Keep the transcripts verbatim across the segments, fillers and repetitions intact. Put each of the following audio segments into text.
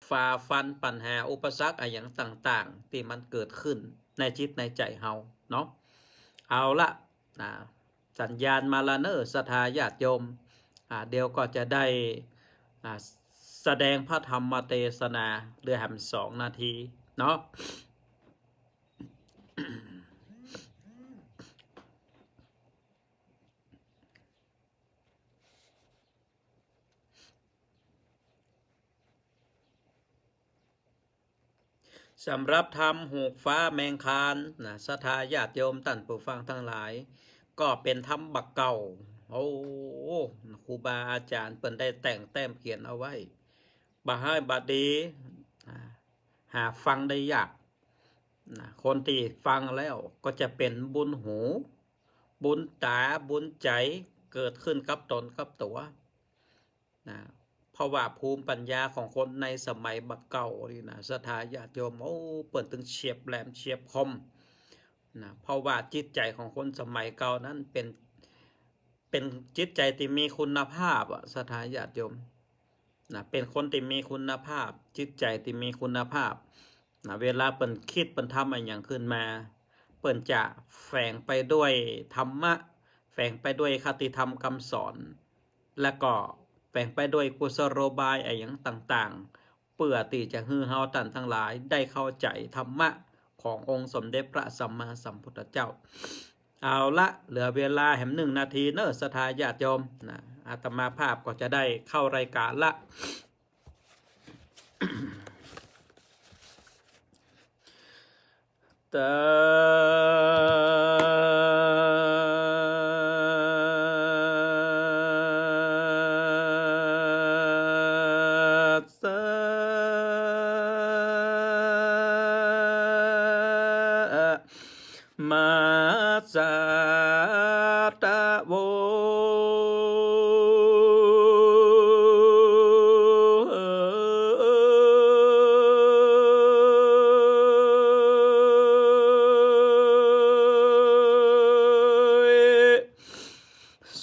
ฝ่าฟันปัญหาอุปสรรคอะหยังต่างๆ ตี้มันเกิดขึ้นในจิตในใจ๋เฮาเนาะ เอาละ นะ สัญญาณมาละเน่อ ศรัทธาญาติโยม อ่า เดี๋ยวก็จะได้ อ่า แสดงพระธรรมเตสนา เหลือแหมสองนาทีเนาะ สำหรับธรรมฮูกฟ้าแมงคานนะ ศรัทธาญาติโยมต้านผู้ฟังตังหลาย ก็เป๋นธรรมบ่าเก่า โอ้ ครูบาอาจ๋ารย์เปิ้นได้แต่งแต้มเขียนเอาไว้ บ่าฮ้ายบ่าดี อ่า หาฟังได้ยาก นะ คนตี้ฟังแล้วก็จะเป๋นบุญหู บุญต๋า บุญใจ๋ เกิดขึ้นกับต๋นกับตั๋ว นะ เพราะว่าภูมิปัญญาของคนในสมัยบ่าเก่านี่นะ ศรัทธาญาติโยม โอ้ เปิ้นตึงเฉียบแหลมเฉียบคม นะ เพราะว่าจิตใจ๋ของคนสมัยเก่านั้นเป๋น เป๋นจิตใจ๋ตี้มีคุณภาพอะ ศรัทธาญาติโยม นะ เป๋นคนตี้มีคุณภาพ จิตใจ๋ตี้มีคุณภาพ นะ เวลาเปิ้นกึ๊ดเปิ้นทำอะหยังขึ้นมา เปิ้นจะแฝงไปด้วยธรรมะ แฝงไปด้วยคติธรรมกำสอน และก็แฝงไปด้วยกุศโลบายอะหยังต่างๆ เปื้อตี้จะหื้อเฮาต้านตังหลายได้เข้าใจ๋ธรรมะขององค์สมเด็จพระสัมมาสัมพุทธเจ้า เอาละ เหลือเวลาแหมนึ่งนาทีเน่อ ศรัทธาญาติโยมนะ อาตมาภาพก็จะได้เข้ารายก๋านละ ตะ สะ มะ สะ ตะ โว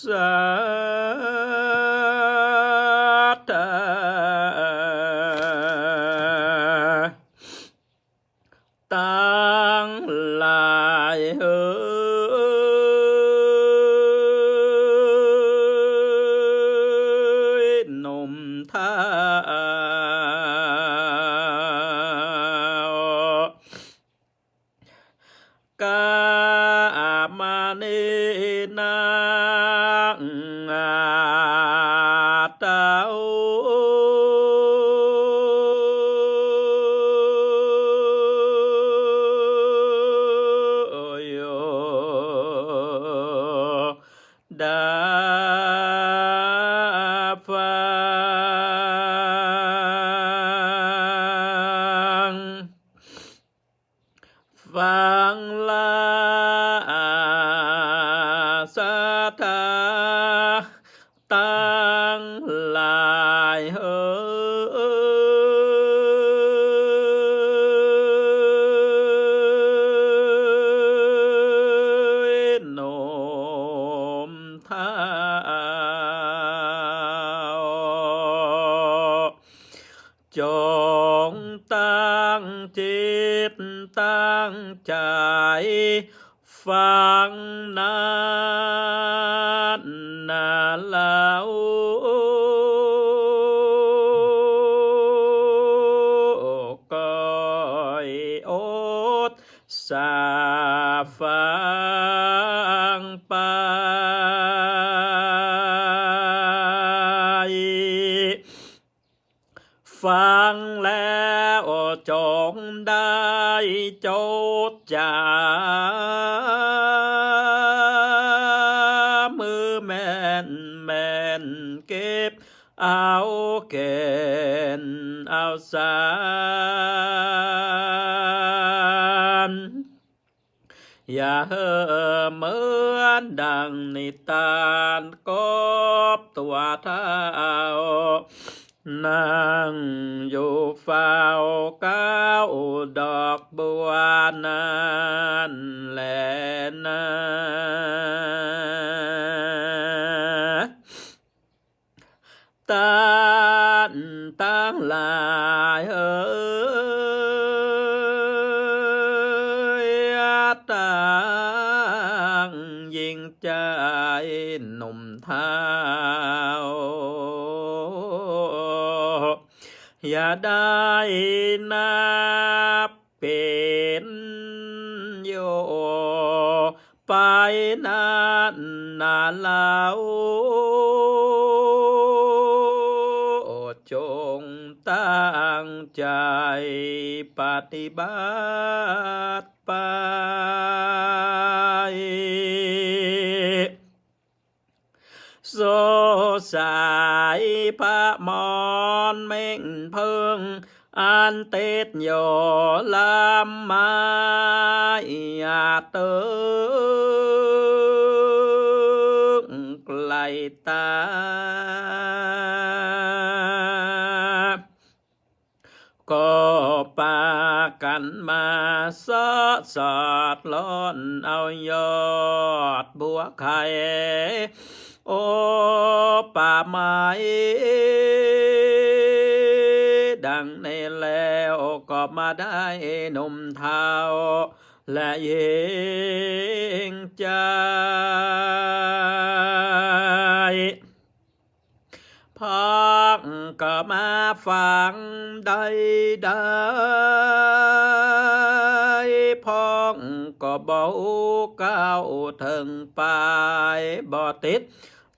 สะ ตะ ตังหลายเอ๋ย หนุ่มเฒ่า กามาเนนะ เต้า โย ดา ฟัง ฟังละ ศรัทธาตังหลายเอ๋ย หนุ่มเฒ่า จงตั้งจิตตั้งใจ๋ ฟังนั้นนาเล่า ก้อยอดสาฟังไป ฟังแล้วจงได้จดจ๋ำ หื้อแม่นแม่น เก็บเอาแก่นเอาสาร อย่าหื้อเหมือนดังนิทานกบตั๋วเฒ่า นั่งอยู่เฝ้าก้าวดอกบัวนั้นแลนา ต้านตังหลายเอ จะได้นับเป๋นโย ไปนั้นนาเล่า จงตั้งใจ๋ปฏิบัติไป โสสายพระมอนเม้งเพิ่ง อันติดอยู่ลำไม้ ตึงไกลต๋า ก็ปากั๋นมาเซาะสอดล่อนเอายอดบัวไข่ โอปะไม้ ดังนี้แล้วก็มาได้หนุ่มเฒ่าและญิงใจ๋ พ่องก็มาฟังได้ได้ พ่องก็บ่ฮู้ก้าวเถิงป๋าย บ่ติด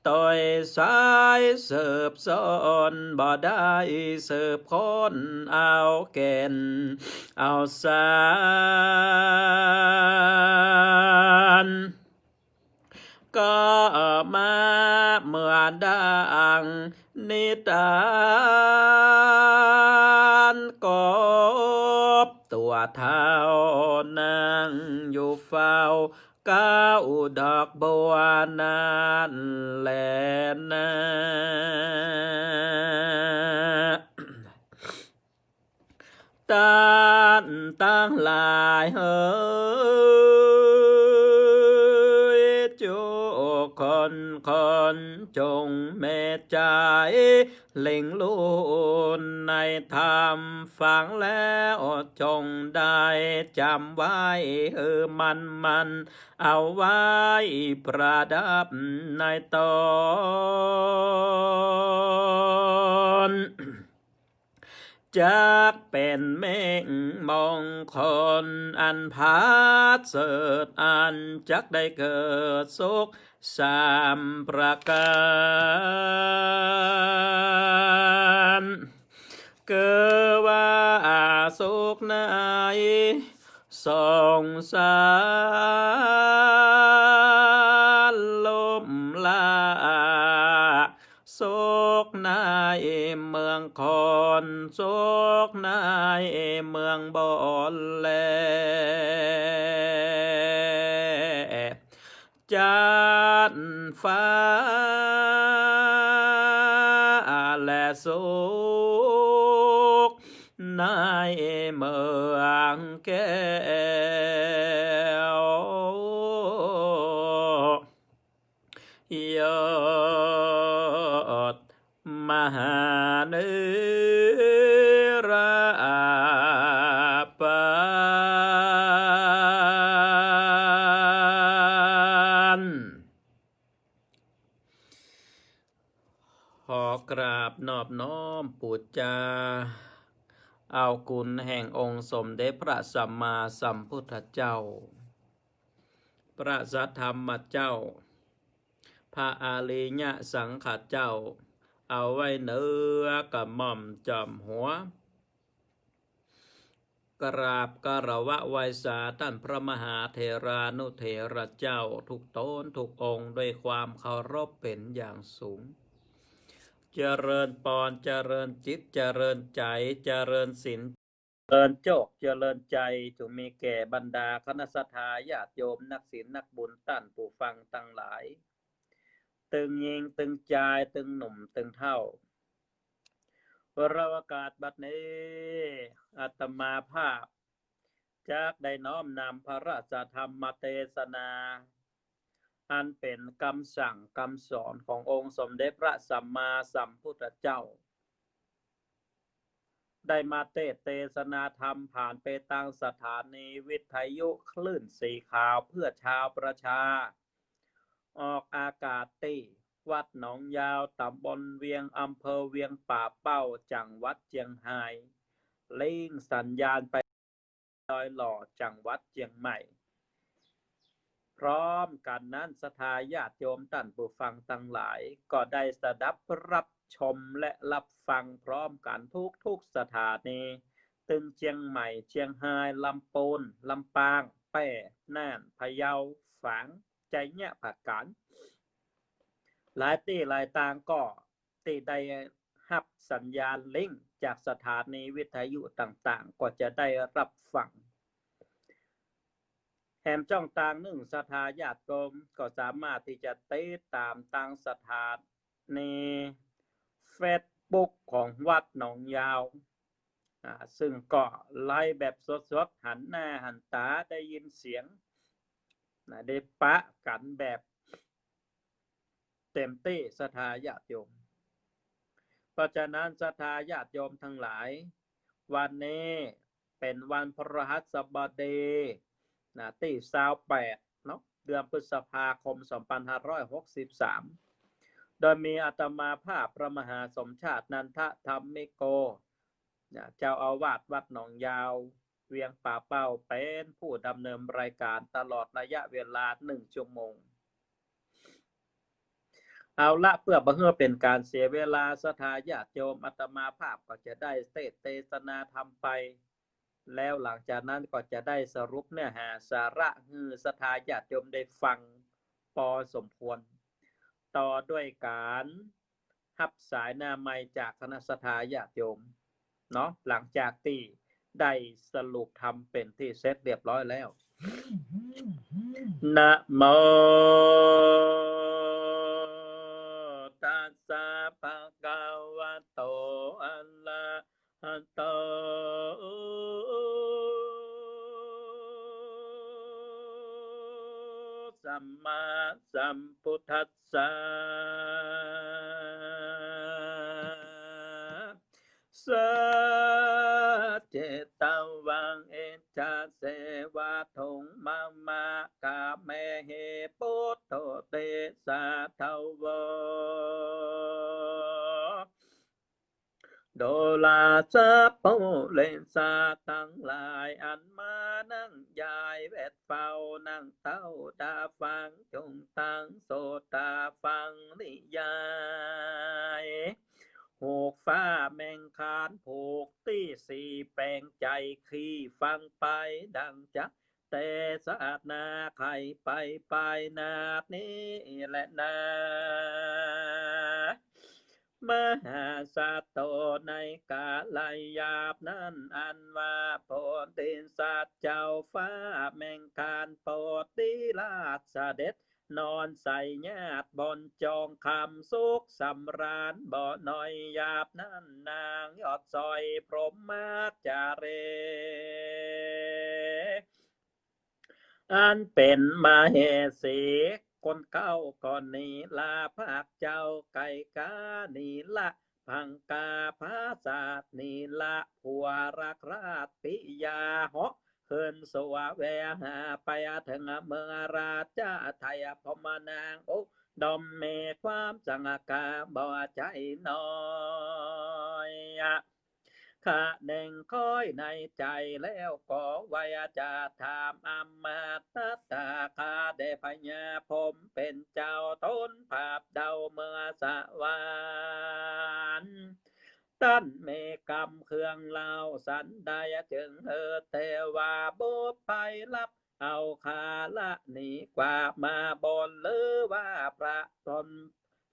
ตวยสายสืบสอน บ่ได้สืบค้นเอาแก่นเอาสาร ก็มาเหมือนดังนิทาน กบตั๋วเฒ่านั่งอยู่เฝ้าก้าวดอกบัวนั้นแลนา ต้านตังหลายเหย จุคนคนจงแม่ใจ๋ เล็งรู้ในธรรม ฟังแล้วจงได้จ๋ำไว้ หื้อมั่นมั่น เอาไว้ประดับในตน จักเป๋นเม้งมงคลอันผาเสริฐ อันจักได้เกิดสุขสามประก๋าน คือว่าสุขใน สงสารล้มละ สุขในเมืองคน สุขในเมืองบนแล จันทร์ฟ้าและสุขในเมืองแก้ว ยอดมหานิรปาน ขอกราบนอบน้อมปู๋จา เอาคุณแห่งองค์สมเด็จพระสัมมาสัมพุทธเจ้า พระสัทธรรมเจ้า พระอริยสังฆเจ้า เอาไว้เหนือกระหม่อมจอมหัว กราบคารวะไหว้สาต้านพระมหาเถรานุเถระเจ้าทุกต๋นทุกองค์ด้วยความเคารพเป๋นอย่างสูง เจริญปอน เจริญจิต เจริญใจ๋ เจริญศีล เจริญโจค เจริญชัย จงมีแก่บรรดาคณะศรัทธาญาติโยมนักศีลนักบุญต้านผู้ฟังตังหลาย ตึงญิงตึงจาย ตึงหนุ่มตึงเฒ่า วโรกาสบัดนี้ อาตมาภาพจักได้น้อมนำพระราชธรรมเตสนา อันเป๋นกำสั่งกำสอนขององค์สมเด็จพระสัมมาสัมพุทธเจ้า ได้มาเตสน์เตสนาธรรมผ่านไปตางสถานีวิทยุคลื่นสีขาวเพื่อชาวประชา ออกอากาศตี้ วัดหนองยาว ตำบลเวียง อำเภอเวียงป่าเป้า จังหวัดเจียงฮาย เล็งสัญญาณไปดอยหล่อ จังหวัดเจียงใหม่ พร้อมกั๋นนั้น ศรัทธาญาติโยมต้านผู้ฟังตังหลาย ก็ได้สดับฮับชมและฮับฟังพร้อมกั๋นทุกๆ สถานี ตึงเจียงใหม่ เจียงฮาย ลำปูน ลำปาง แป้ น่าน พะเยา ฝาง ชัยปราการ หลายตี้หลายตางก็ตี้ได้ฮับสัญญาณเล็งจากสถานีวิทยุต่างๆ ก็จะได้ฮับฟัง แหมจ้องตางนึ่ง ศรัทธาญาติโยมก็สามารถตี้จะติดต๋ามตางสถานีเฟซบุ๊กของวัดหนองยาว อ่า ซึ่งก็ไลฟ์แบบสดๆ หันหน้าหันต๋า ได้ยินเสียง นะ ได้ปะกั๋นแบบเต็มตี้ ศรัทธาญาติโยม เพราะฉะนั้น ศรัทธาญาติโยมตังหลาย วันนี้เป๋นวันพฤหัสบดี นะ ตี้ซาวแปดเนาะ เดือนพฤษภาคม สองพันห้าร้อยหกสิบสาม โดยมีอาตมาภาพพระมหาสมชาติ นันทธรรมิโก นะ เจ้าอาวาสวัดหนองยาว เวียงป่าเป้า เป๋นผู้ดำเนินรายการตลอดระยะเวลาหนึ่งชั่วโมง เอาละ เพื่อบ่หื้อเป๋นก๋านเสียเวลา ศรัทธาญาติโยม อาตมาภาพก็จะได้เตสน์เตสนาธรรมไป แล้วหลังจากนั้นก็จะได้สรุปเนื้อหาสาระหื้อศรัทธาญาติโยมได้ฟังปอสมควร ต่อด้วยก๋านฮับสายหน้าไมค์จากคณะศรัทธาญาติโยมเนาะ หลังจากตี้ได้สรุปธรรมเป๋นตี้เสร็จเรียบร้อยแล้ว นะโม ตัสสะ ภะคะวะโต อะระหะโต สัมมาสัมพุทธัสสะ สัจจิตวัง อิจฉาเสวะ โท มะมะ กาเมหิ ปุทโธ ติสสะ ทะโว โดราสะ ปุริสะตังหลาย อันมานั่งยายแวดเฝ้า นั่งเต้าต๋าฟัง จุ่งตั้งโสต๋าฟังนิยาย ฮูกฟ้าแมงคานผูกตี้สี่แป๋ง ใจ๋คีฟังไปดั่งจัก เตสนา ใค่ไปไปนาดนี้แลนา มหาสัตว์โตในกาลหยาบนั้น อันว่าโพธิสัตว์เจ้าฟ้าแมงคานโพธิราชเสด็จ นอนใส่ญาติบนจองคำ สุขสำราญบ่น้อยยาบนั้น นางยอดสอยพรหมจารี อันเป๋นมเหสี คนเก้าก็นี้ลา ภาคเจ้าไก่กานี้ละ พังกาผาสาทนี้ละ ผัวรักราชปิยาเหาะ ขึ้นสวแวหาไปเถิงเมืองราชไถย พรหมนางอุดมมีความสังกาบ่ใจ้น้อย คะเน่งค้อยในใจ๋แล้วก็ว่าจะถาม อำมาตย์ตถาคตเดชพญาพรหมเป๋นเจ้า ต้นภาพเดาเมืองสวรรค์ ต้านมีกำเครื่องเล่าสันใด จึงหื้อเตวาบุตรไปฮับเอาข้าละนี้กว่ามาบน หรือว่าพระตน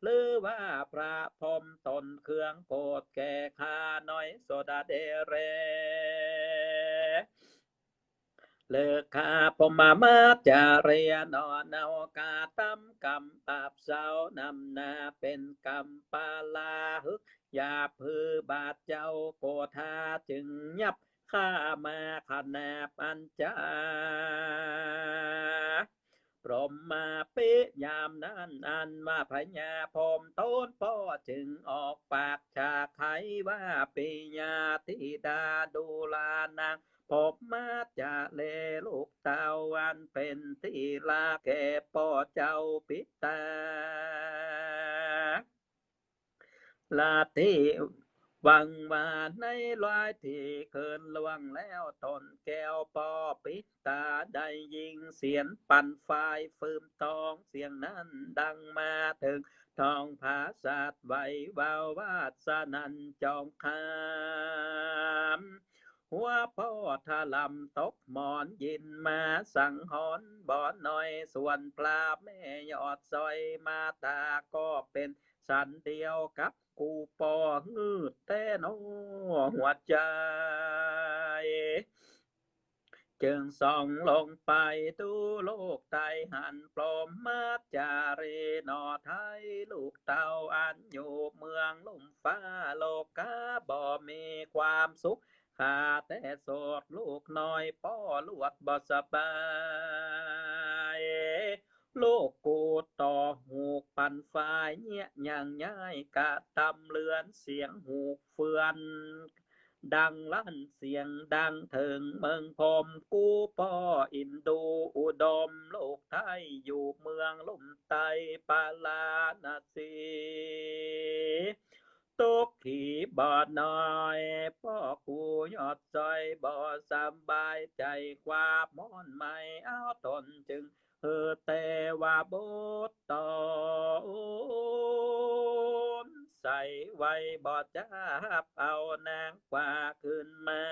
หรือว่าพระพรหมตนเครื่องโกรธแก่ข้าน้อยโสดาเดเร ฤกขาพรหมมาจารี นอนเอากาทำกรรมอับเศร้านำหน้า เป๋นกรรมปาลาหึกหยาบ หื้อบาทเจ้าโกธาจึงยับ ข้ามาขนาบอันจา พ พรหมมาปิยามนั้นอันว่าพญาพรหมตนป้อจึงออกปากจะไขว่า ปิยาธิดาดูรานัง พรหมมาจาเร ลูกเต้าอันเป๋นตี้ฮักแก่ป้อเจ้าปิตา ละตี้หวังว่าในลายตี้เกินล่วงแล้ว ต้นแก้วป้อปิตาได้ยินเสียงปันฟายฟืมตอง เสียงนั้นดังมาเถิงท้องผาสัตว์ไหววาวาดสนั่นจองคาม หัวป้อถล่ำตกหมอนยินมาสังหรณ์บ่น้อย ส่วนพระแม่ยอดสร้อยมาตาก็เป๋นสันเดียวกับกูป้องืดแต๊หนอหัวใจ๋ จึงส่องลงไปดูโลกใต้หันพรหมมาจารีหนอไท้ ลูกเต้าอันอยู่เมืองลุ่มฟ้าโลกาบ่มีความสุข ข้าแต่โสดลูกน้อยป้อลวดบ่สบาย ลูกกูต่อหูกปันฟายเยียะยังย้ายกระตำเรือน เสียงหูกเฟือนดังลั่นเสียงดังเถิงเมืองพรหม กูป้ออินดูอุดมลูกไท้อยู่เมืองลุ่มใต้ปาราณสี ตุ๊กขีบ่น้อยป้อกูยอดสร้อยบ่สบายใจ๋ ความฮ้อนไหม้อ้าวตนจึงหื้อเตวบุตรตน ใส่ไว้บ่จะฮับเอานางกว่าคืนมา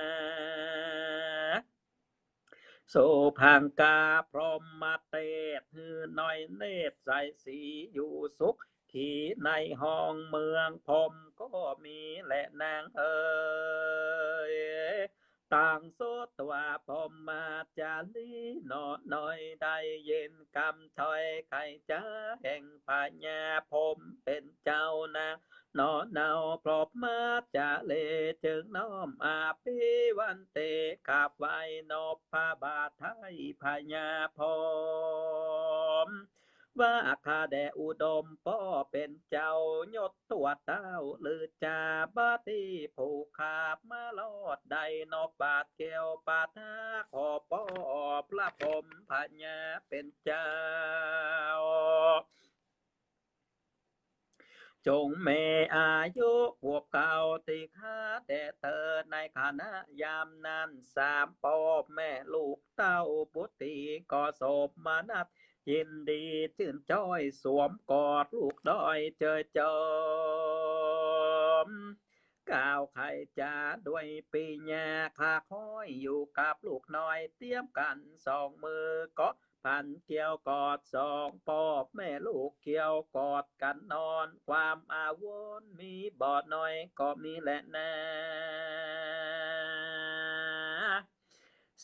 สุภังคาพรหมเตสหื้อน้อยเนตรใสสีอยู่สุขขีในห้องเมืองพรหมก็มีแลนางเอ๋ย ต่างสุดว่าพรหมมาจารีหนอน้อยได้ยินกำถ้อยไขจ๋าแห่งพญาพรหมเป๋นเจ้านาง หนอเนาพรหมมาจารีจึงน้อมอภิวันเตกราบไหว้นบพระบาทไท้พญาพรหม ว่าข้าแด่อุดมป้อเป๋นเจ้ายศตัวเต้า หรือจาบาตี้ผู้ข้ามารอดได้นบบาทแก้วปาทา ขอป้อพระพรหมพญาเป๋นเจ้า จงมีอายุขวบเก้าตี้ข้าแต่เตอ ในขณะยามนั้นสามป้อแม่ลูกเต้าบุตรีก็โสมนัส ยินดีจื้นจ้อยสวมกอดลูกด้อยเจยจอม กล่าวไขจ๋าด้วยปิยาข้าคอยอยู่กับลูกน้อยเตียมกั๋นสองมือเกาะพันเกี่ยวกอดสองป้อแม่ลูกเกี่ยวกอดกั๋นนอน ความอาวรณ์มีบ่น้อยก็มีแลนา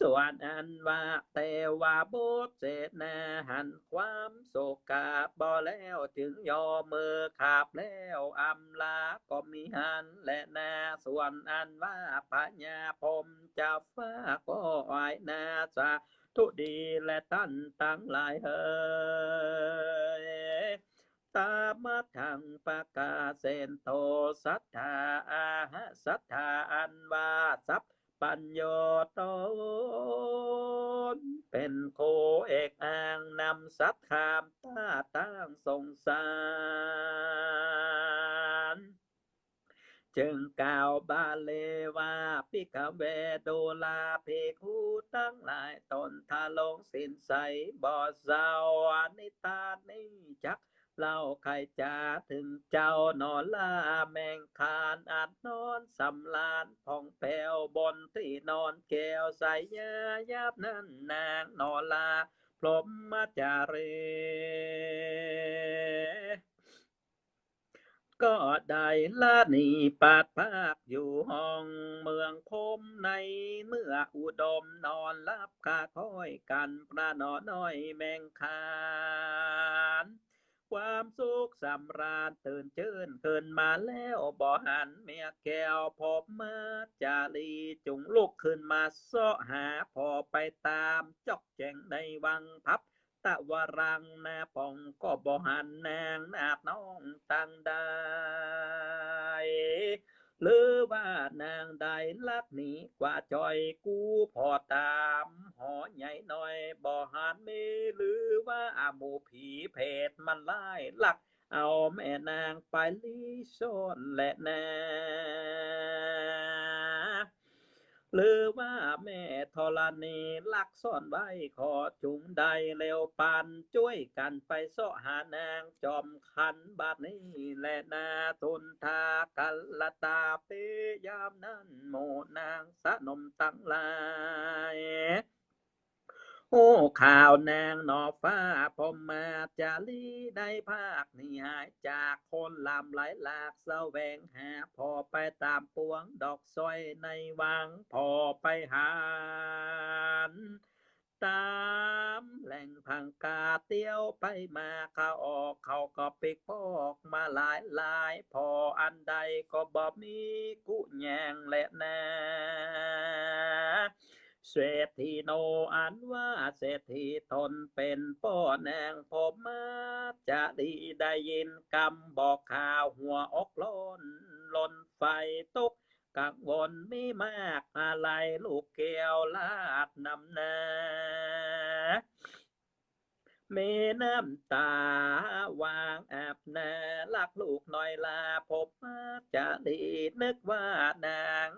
ส่วนอันว่าเตวบุตรเสนาหันความโศกาบ่แล้วจึงย่อมือขาบแล้วอำลาก็มีหันแลนา ส่วนอันว่าพญาพรหมจะฟ้าก็อายนา สาธุดีแลต้านตังหลายเหย ตามัทธังปะกาเสนโต สัตถาอาหะ สัตถาอันว่าสัพพัญญูตน เป๋นคู่เอกอ้างนำสัตว์ข้ามต้าตั้งสงสาร จึงกล่าวบาลีว่า ภิกขเว ดูราภิกขุตังหลาย ตนทรงศีลใสบ่เศร้า นิทานนี้จักเล่าไขจ๋าเถิงเจ้าหนอลา แมงคานอันนอนสำราญผ่องแผ้วบนตี้นอนแก้วใสยายามนั้นนางหนอลาพรหมจารี ก็ได้ละหนีปัดภาคอยู่ห้องเมืองพรหม ในเมื่ออุดมนอนหลับข้าคอยกั๋นพระหนอน้อยแมงคาน ความสุขสำราญตื่นจื้นขึ้นมาแล้วบ่หันเมียแก้วพรหมจารี จุ่งลุกขึ้นมาเซาะหาผ่อไปต๋ามจ๊อกแจ๋งในวังพับ ตะวรัง นาป๋องก็บ่หันนางนาดน้องตังใด หรือว่านางได้ลักหนีกว่าจ้อย กูผ่อต๋ามหอใหญ่น้อยบ่หันมี หรือว่าหมู่ผีเปรตมันร้ายลักเอาแม่นางไปลี้ซ่อนแลนา หรือว่าแม่ธรณีลักซ่อนไว้ ขอจุ่งได้เร็วปาน จ้วยกั๋นไปเซาะหานางจอมขันบาดนี้แลนา สุนทากัลลตาเป๋ ยามนั้นหมู่นางสนมตังหลาย ฮู้ข่าวนางหน่อฟ้าพรหมจารี ได้พากหนีหายจากคนลำหลายหลาก แสวงหาผ่อไปต๋ามปวงดอกซอยในวัง ผ่อไปหันต๋ามแหล่งผังกาเตียวไปมา เข้าออกเขาก็ปิ๊กปอกมาหลายหลาย ผ่ออันใดก็บ่มีกู้แยงแลนา เศรษฐีโนอันว่าเศรษฐีต๋นเป๋นป้อนางพรหมจารี ได้ยินกำบอกข่าวหัวอกร้อน หล่นไฟตกกังวลมีมากอาลัย ลูกแก้วราชนำหน้า มีน้ำต๋าวางอาบหน้า รักลูกน้อยลาพรหมจารี นึกว่านาง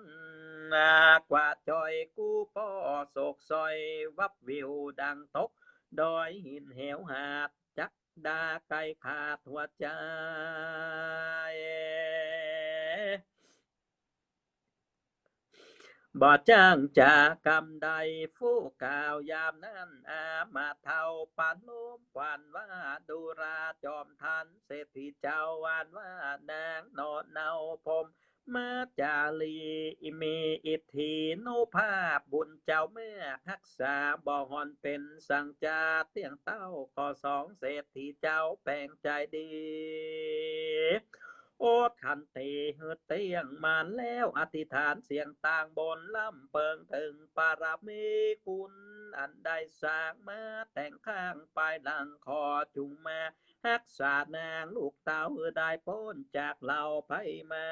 กว่าจ้อย กู้ป้อโศกซอย วับวิวดังตกดอย หินเหวหาดจักดา ไก่ขาดหัวใจ๋ บ่จ้างจ๋ากำใด ฟู่กล่าวยามนั้น อามาเฒ่าปานลมขวัญว่า ดูราจอมทันเศรษฐีเจ้า อันว่านางหน่อเนาพรหมจารี มีอิทธินุภาพบุญเจ้ามาก ฮักษาบ่ห่อนเป๋นสังจา เตี้ยงเต้าข้อสองเศรษฐีเจ้าแป๋งใจ๋ดี โอษขันติหื้อเตี้ยงมานแล้ว อธิษฐานเสียงต่างบน ร่ำเปิงเถิงปารมีคุณ อันได้สร้างมาแต่งข้างปายหลัง ขอจุ่งมาฮักษานางลูกเต้า หื้อได้ป๊นจากเหล่าภัยมา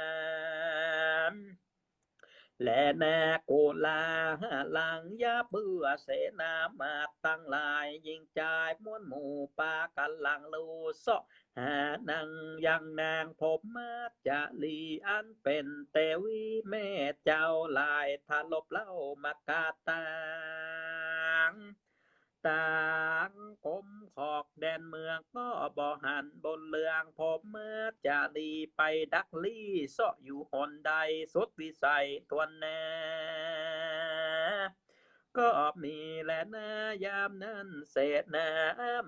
ร แลนา กุลาหะรัง อย่าเปื้อเสนามาตย์ตังหลาย ญิงจายมวลหมู่ปากั๋นหลั่งลู่เซาะหานาง ยังนางพรหมจารี อันเป๋นเตวีแม่เจ้าหลาย ทะลบเล่ามากาตัง ตางกมขอกแดนเมือง ก็บ่หันบุญเรือง พรหมจารีไปดักลี้เซาะอยู่หนใด สุดวิสัยถ้วนหน้า ก็มีแลนา ยามนั้นเสนา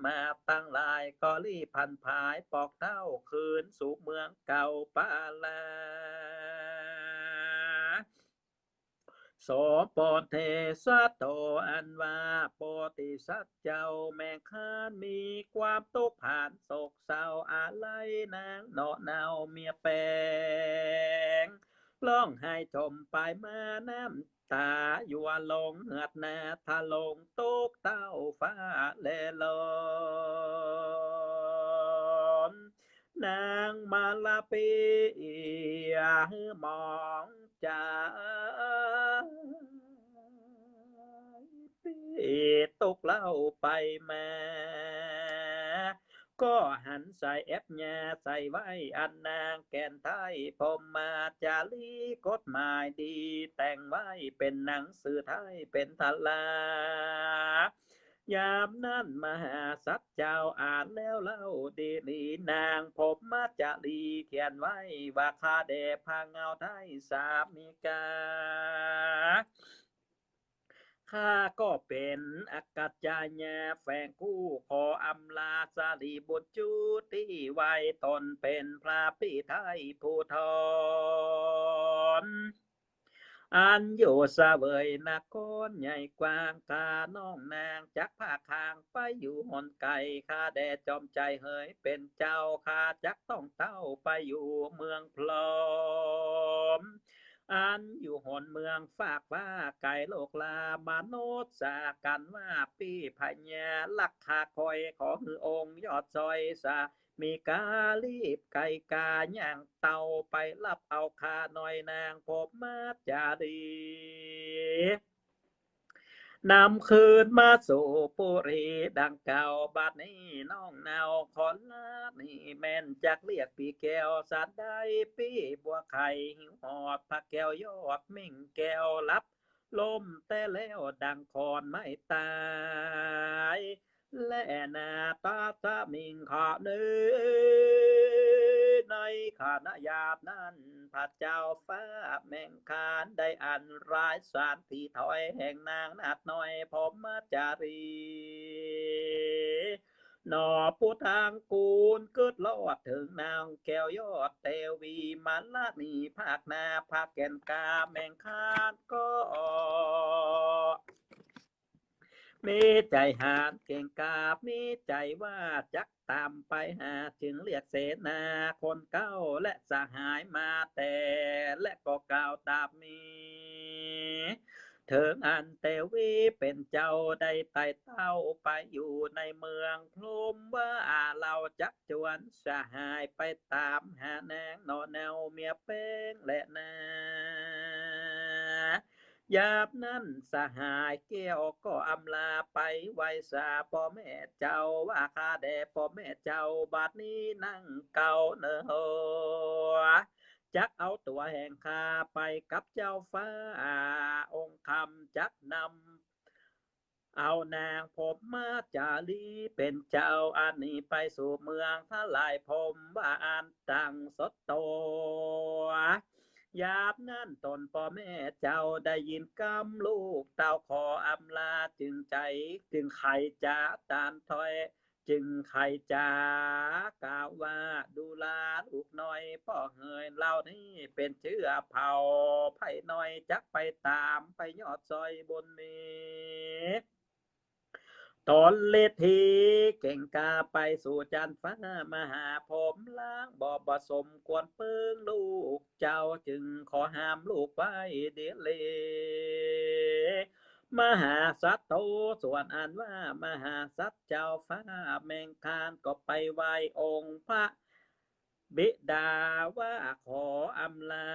มาตย์ตังหลาย ก็รีบผันผายปอกเต้าคืนสู่เมืองเก่าปาลา โสโปเทสะโต อันว่าโปติสัตว์เจ้าแม่ข้านมีความตุ๊กข์ผานโศกเศร้าอาลัยนางหน่อเนาเมียแป๋ง ฮ้องไห้จ่มปายมาน้ำต๋าหยั่วลงเหือดหน้าทะลงตกเต้าฟ้าแลลอน นางมาลาปี๋หื้อมองจาย ปี๋ตกเล่าไปมา ก็หันใส่แอบหญ้าใส่ไว้อันนางแก่นไท้พรหมจารี กฎหมายดีแต่งไว้เป๋นหนังสือไท้เป๋นตำรา ยามนั้นมหาสัตว์เจ้าอ่านแล้วเล่าดีหลี นางพรหมจารีเขียนไว้ว่า ข้าแด่พระเงาไท้สามิกา ข้าก็เป๋นอัคคจายาแฝงกู้ ขออำลาสารีบุตรจุติไว้ ตนเป๋นพระปี้ไท้ผู้ทอน อันอยู่เสวยนครใหญ่กว้าง ข้าน้องนางจักพาข้างไปอยู่หนไกล ข้าแด่จอมใจ๋เหยเป๋นเจ้า ข้าจักต้องเต้าไปอยู่เมืองพรหม อันอยู่หนเมืองฟากฟ้าไก๋โลกลา มนุษย์สากั๋นว่าปี้พญา ลักข้าคอยขอหื้อองค์ยอดซอยสา มีก๋ารีบไก๋ก๋าย่างเต่า ไปฮับเอาข้าน้อยนางพรหมจารี นำคืนมาสู่ปุรีดังเก่า บัดนี้น้องเนาขอลา นี่แม่นจักเรียกปี้แก้วสันใด ปี้บัวไข่หิวหอดพระแก้วยอดเม็งแก้ว หลับลมแต่แล้วดังขอนไม้ตาย และนา ตัสสมิง ขณะในขณะยามนั้น พระเจ้าฟ้าแมงคานได้อันตรายสารตี้ถ้อยแห่งนางนาฏน้อยพรหมจารี หนอผู้ตางกูลกึ๊ดลอดเถิงนางแก้วยอดเตวีมาลานีภาคนาภาคแก่นกา แมงคานก็ มีใจ๋หาญเก่งกล้า มีใจ๋ว่าจักต๋ามไปหา จึงเรียกเสนาคนเก๊าและสหายมาแต่ และก็กล่าวต๋ามมี เถิงอันเตวีเป๋นเจ้าได้ไต่เต้าไปอยู่ในเมืองพรหม ว่าเฮาจักจวนสหายไปต๋ามหานางหนอเนาเมียแป้งแลนา ยามนั้นสหายแก้วก็อำลาไปไหว้สาป้อแม่เจ้า ว่าข้าแด่ป้อแม่เจ้า บัดนี้นางเก่าเน่อ จักเอาตั๋วแห่งข้าไปกับเจ้าฟ้าองค์คำ จักนำเอานางพรหมจารีเป๋นเจ้าอันนี้ไปสู่เมืองทลายพรหม ว่าอั้นตังสัตโต ยามนั้นต๋นป้อแม่เจ้าได้ยินกำลูกเต้าขออำลา จึงใจ๋ จึงใค่จะตันถ้อย จึงใค่จะกล่าวว่า ดูราลูกน้อย ป้อเหยเฮานี้เป๋นจื้อเผ่าไพร่น้อย จักไปต๋ามไปยอดซอยบุญมี ต๋นฤทธีเก่งกล้าไปสู่จั๊นฟ้ามหาพรหม ลางบ่ บ่สมควรเปิงลูกเจ้า จึงขอห้ามลูกไว้เดี๋ยวเล่ มหาสัตว์โต ส่วนอันว่ามหาสัตว์เจ้าฟ้าแมงคานก็ไปไหว้องค์พระ บิดาว่าขออำลา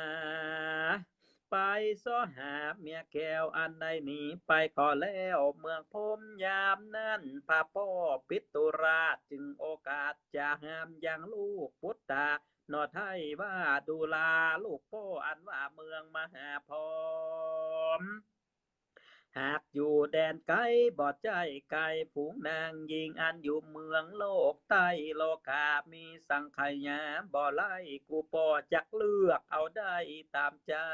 ไปเสาะหาเมียแก้วอันได้หนีไปก่อนแล้ว เมืองพรหมยามนั้น พระป้อปิตุราชจึงโอกาสจะห้ามยังลูกปุตตะ หนอไท้ว่าดูราลูกป้ออันว่าเมืองมหาพรหม หากอยู่แดนไก๋บ่ใจ้ไก๋ ฝูงนางญิงอันอยู่เมืองโลกใต้โลกา มีสังขยาบ่หลาย กูป้อจักเลือกเอาได้ต๋ามใจ๋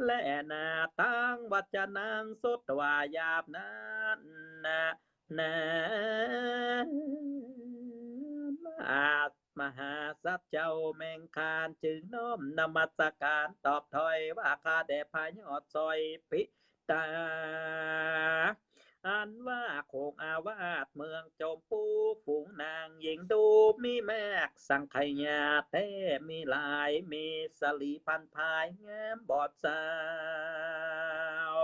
และนา ตังวัจจนังสุตวา ยามนั้นนา นา มหาสัตว์เจ้าแมงคานจึงน้อมนมัสการตอบถ้อยว่า ข้าแด่พระยอดซอยปิตา อันว่าโขงอาวาสเมืองจมปู ฝูงนางญิงดูมีมาก สังขยาแต๊มีหลาย มีสะหลีพรรณพายงามบอดสาว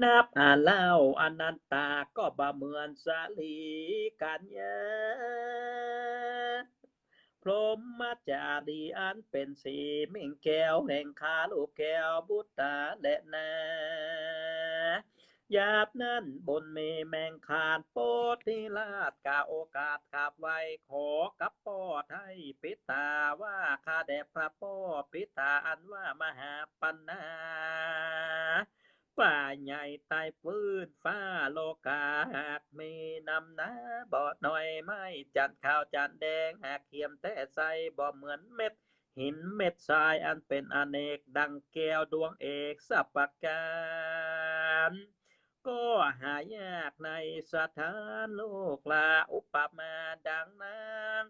นับอาเล่าอนันตาก็บ่เหมือนสาลีกัญญา พรหมจารีอันเป๋นสีมิ่งแก้วแห่งข้าลูกแก้วบุตตาแลนา ยามนั้นบุญมีแมงคานโพธิราชกล่าวโอกาสกราบไหว้ขอกับป้อไท้ปิตาว่า ข้าแด่พระป้อปิตาอันว่ามหาปัณณา ป่าใหญ่ใต้ปื้นฟ้าโลกา หากมีนำหนาบ่น้อย ไม้จันทร์ขาวจันทร์แดง หากเขียมแต๊ใสบ่เหมือนเม็ดหินเม็ดทราย อันเป๋นอเนกดังแก้วดวงเอกสัพพะก๋าน ก็หายากในสถานโลกลา อุปมาดังนาง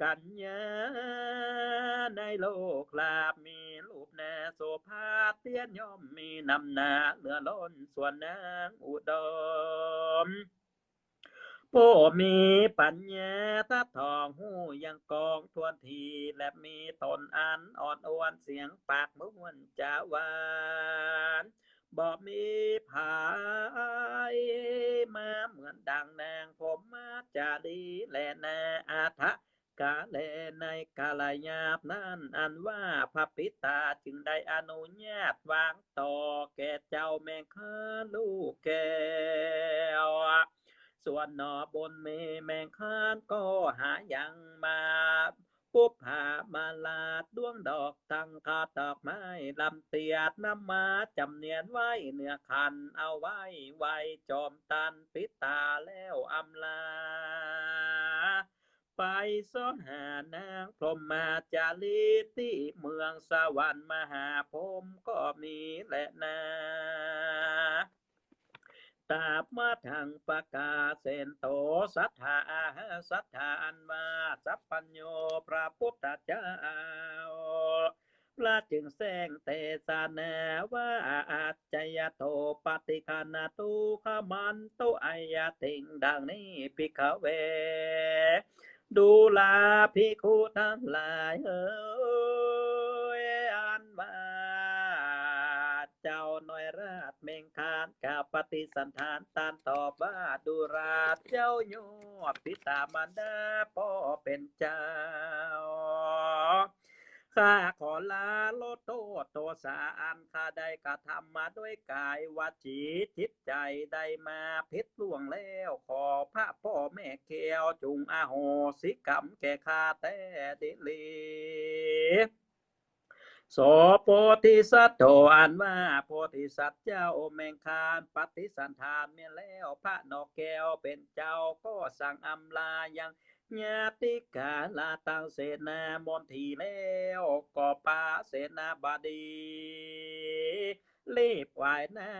กัญญาในโลกลา มีรูปนาโสภาเตี้ยน ย่อมมีนำหนาเหลือล้นส่วนนางอุดม ผู้มีปัญญาตัดถ้องฮู้ยังกองถ้วนที และมีต๋นอันอ่อนอวนเสียงปากม่วนจ๋าหวาน บ่มีใผมาเหมือนดังนางพรหมจารีแลนา อถ กาลในกาลยาบนั้น อันว่าพระปิตาจึงได้อนุญาตวางต่อแก่เจ้าแมงคานลูกแก้ว ส่วนหน่อบุญมีแมงคานก็หายังมา ปุพพามาลาดดวงดอกตังคาดอกไม้ลำเตียด นำมาจำเนียนไว้เหนือขันเอาไว้ไหว้จอมตันปิตาแล้วอำลา ไปเสาะหานางพรหมจารีตี้เมืองสวรรค์มหาพรหมก็มีแลนา ตถามาทังปกาเสนโต สัตถาอาหาสัตถาอันว่าสัพพัญญูพระพุทธเจ้า พระจึงแสดงเตสนาว่า อัจจยโต ปฏิคันหาตุ ขมันตุ อายัตถิง ดังนี้ ภิกขเว ดูราภิกขุตังหลายเอ๋ย อันว่าเจ้าน้อยราชแมงคานกล่าวปฏิสันถานตรัสตอบว่า ดูราเจ้ายอดปิตามารดาพ่อเป๋นเจ้า ข้าขอลาลดโต้ษโตษาอันข้าได้กระทำมาด้วยกายวจีจิตใจ๋ได้มาผิดล่วงแล้ว ขอพระพ่อแม่แก้วจุ่งอโหสิกรรมแก่ข้าแต๊ดีหลี โส โพธิสัตว์โต อันว่าโพธิสัตว์เจ้าแมงคานปฏิสันถานแม่นแล้ว พระนกแก้วเป๋นเจ้าก็สั่งอำลายัง ญาติกาลาตังเสนามนตรีแล้ว ก็ปาเสนาบดี รีบว่ายหน้า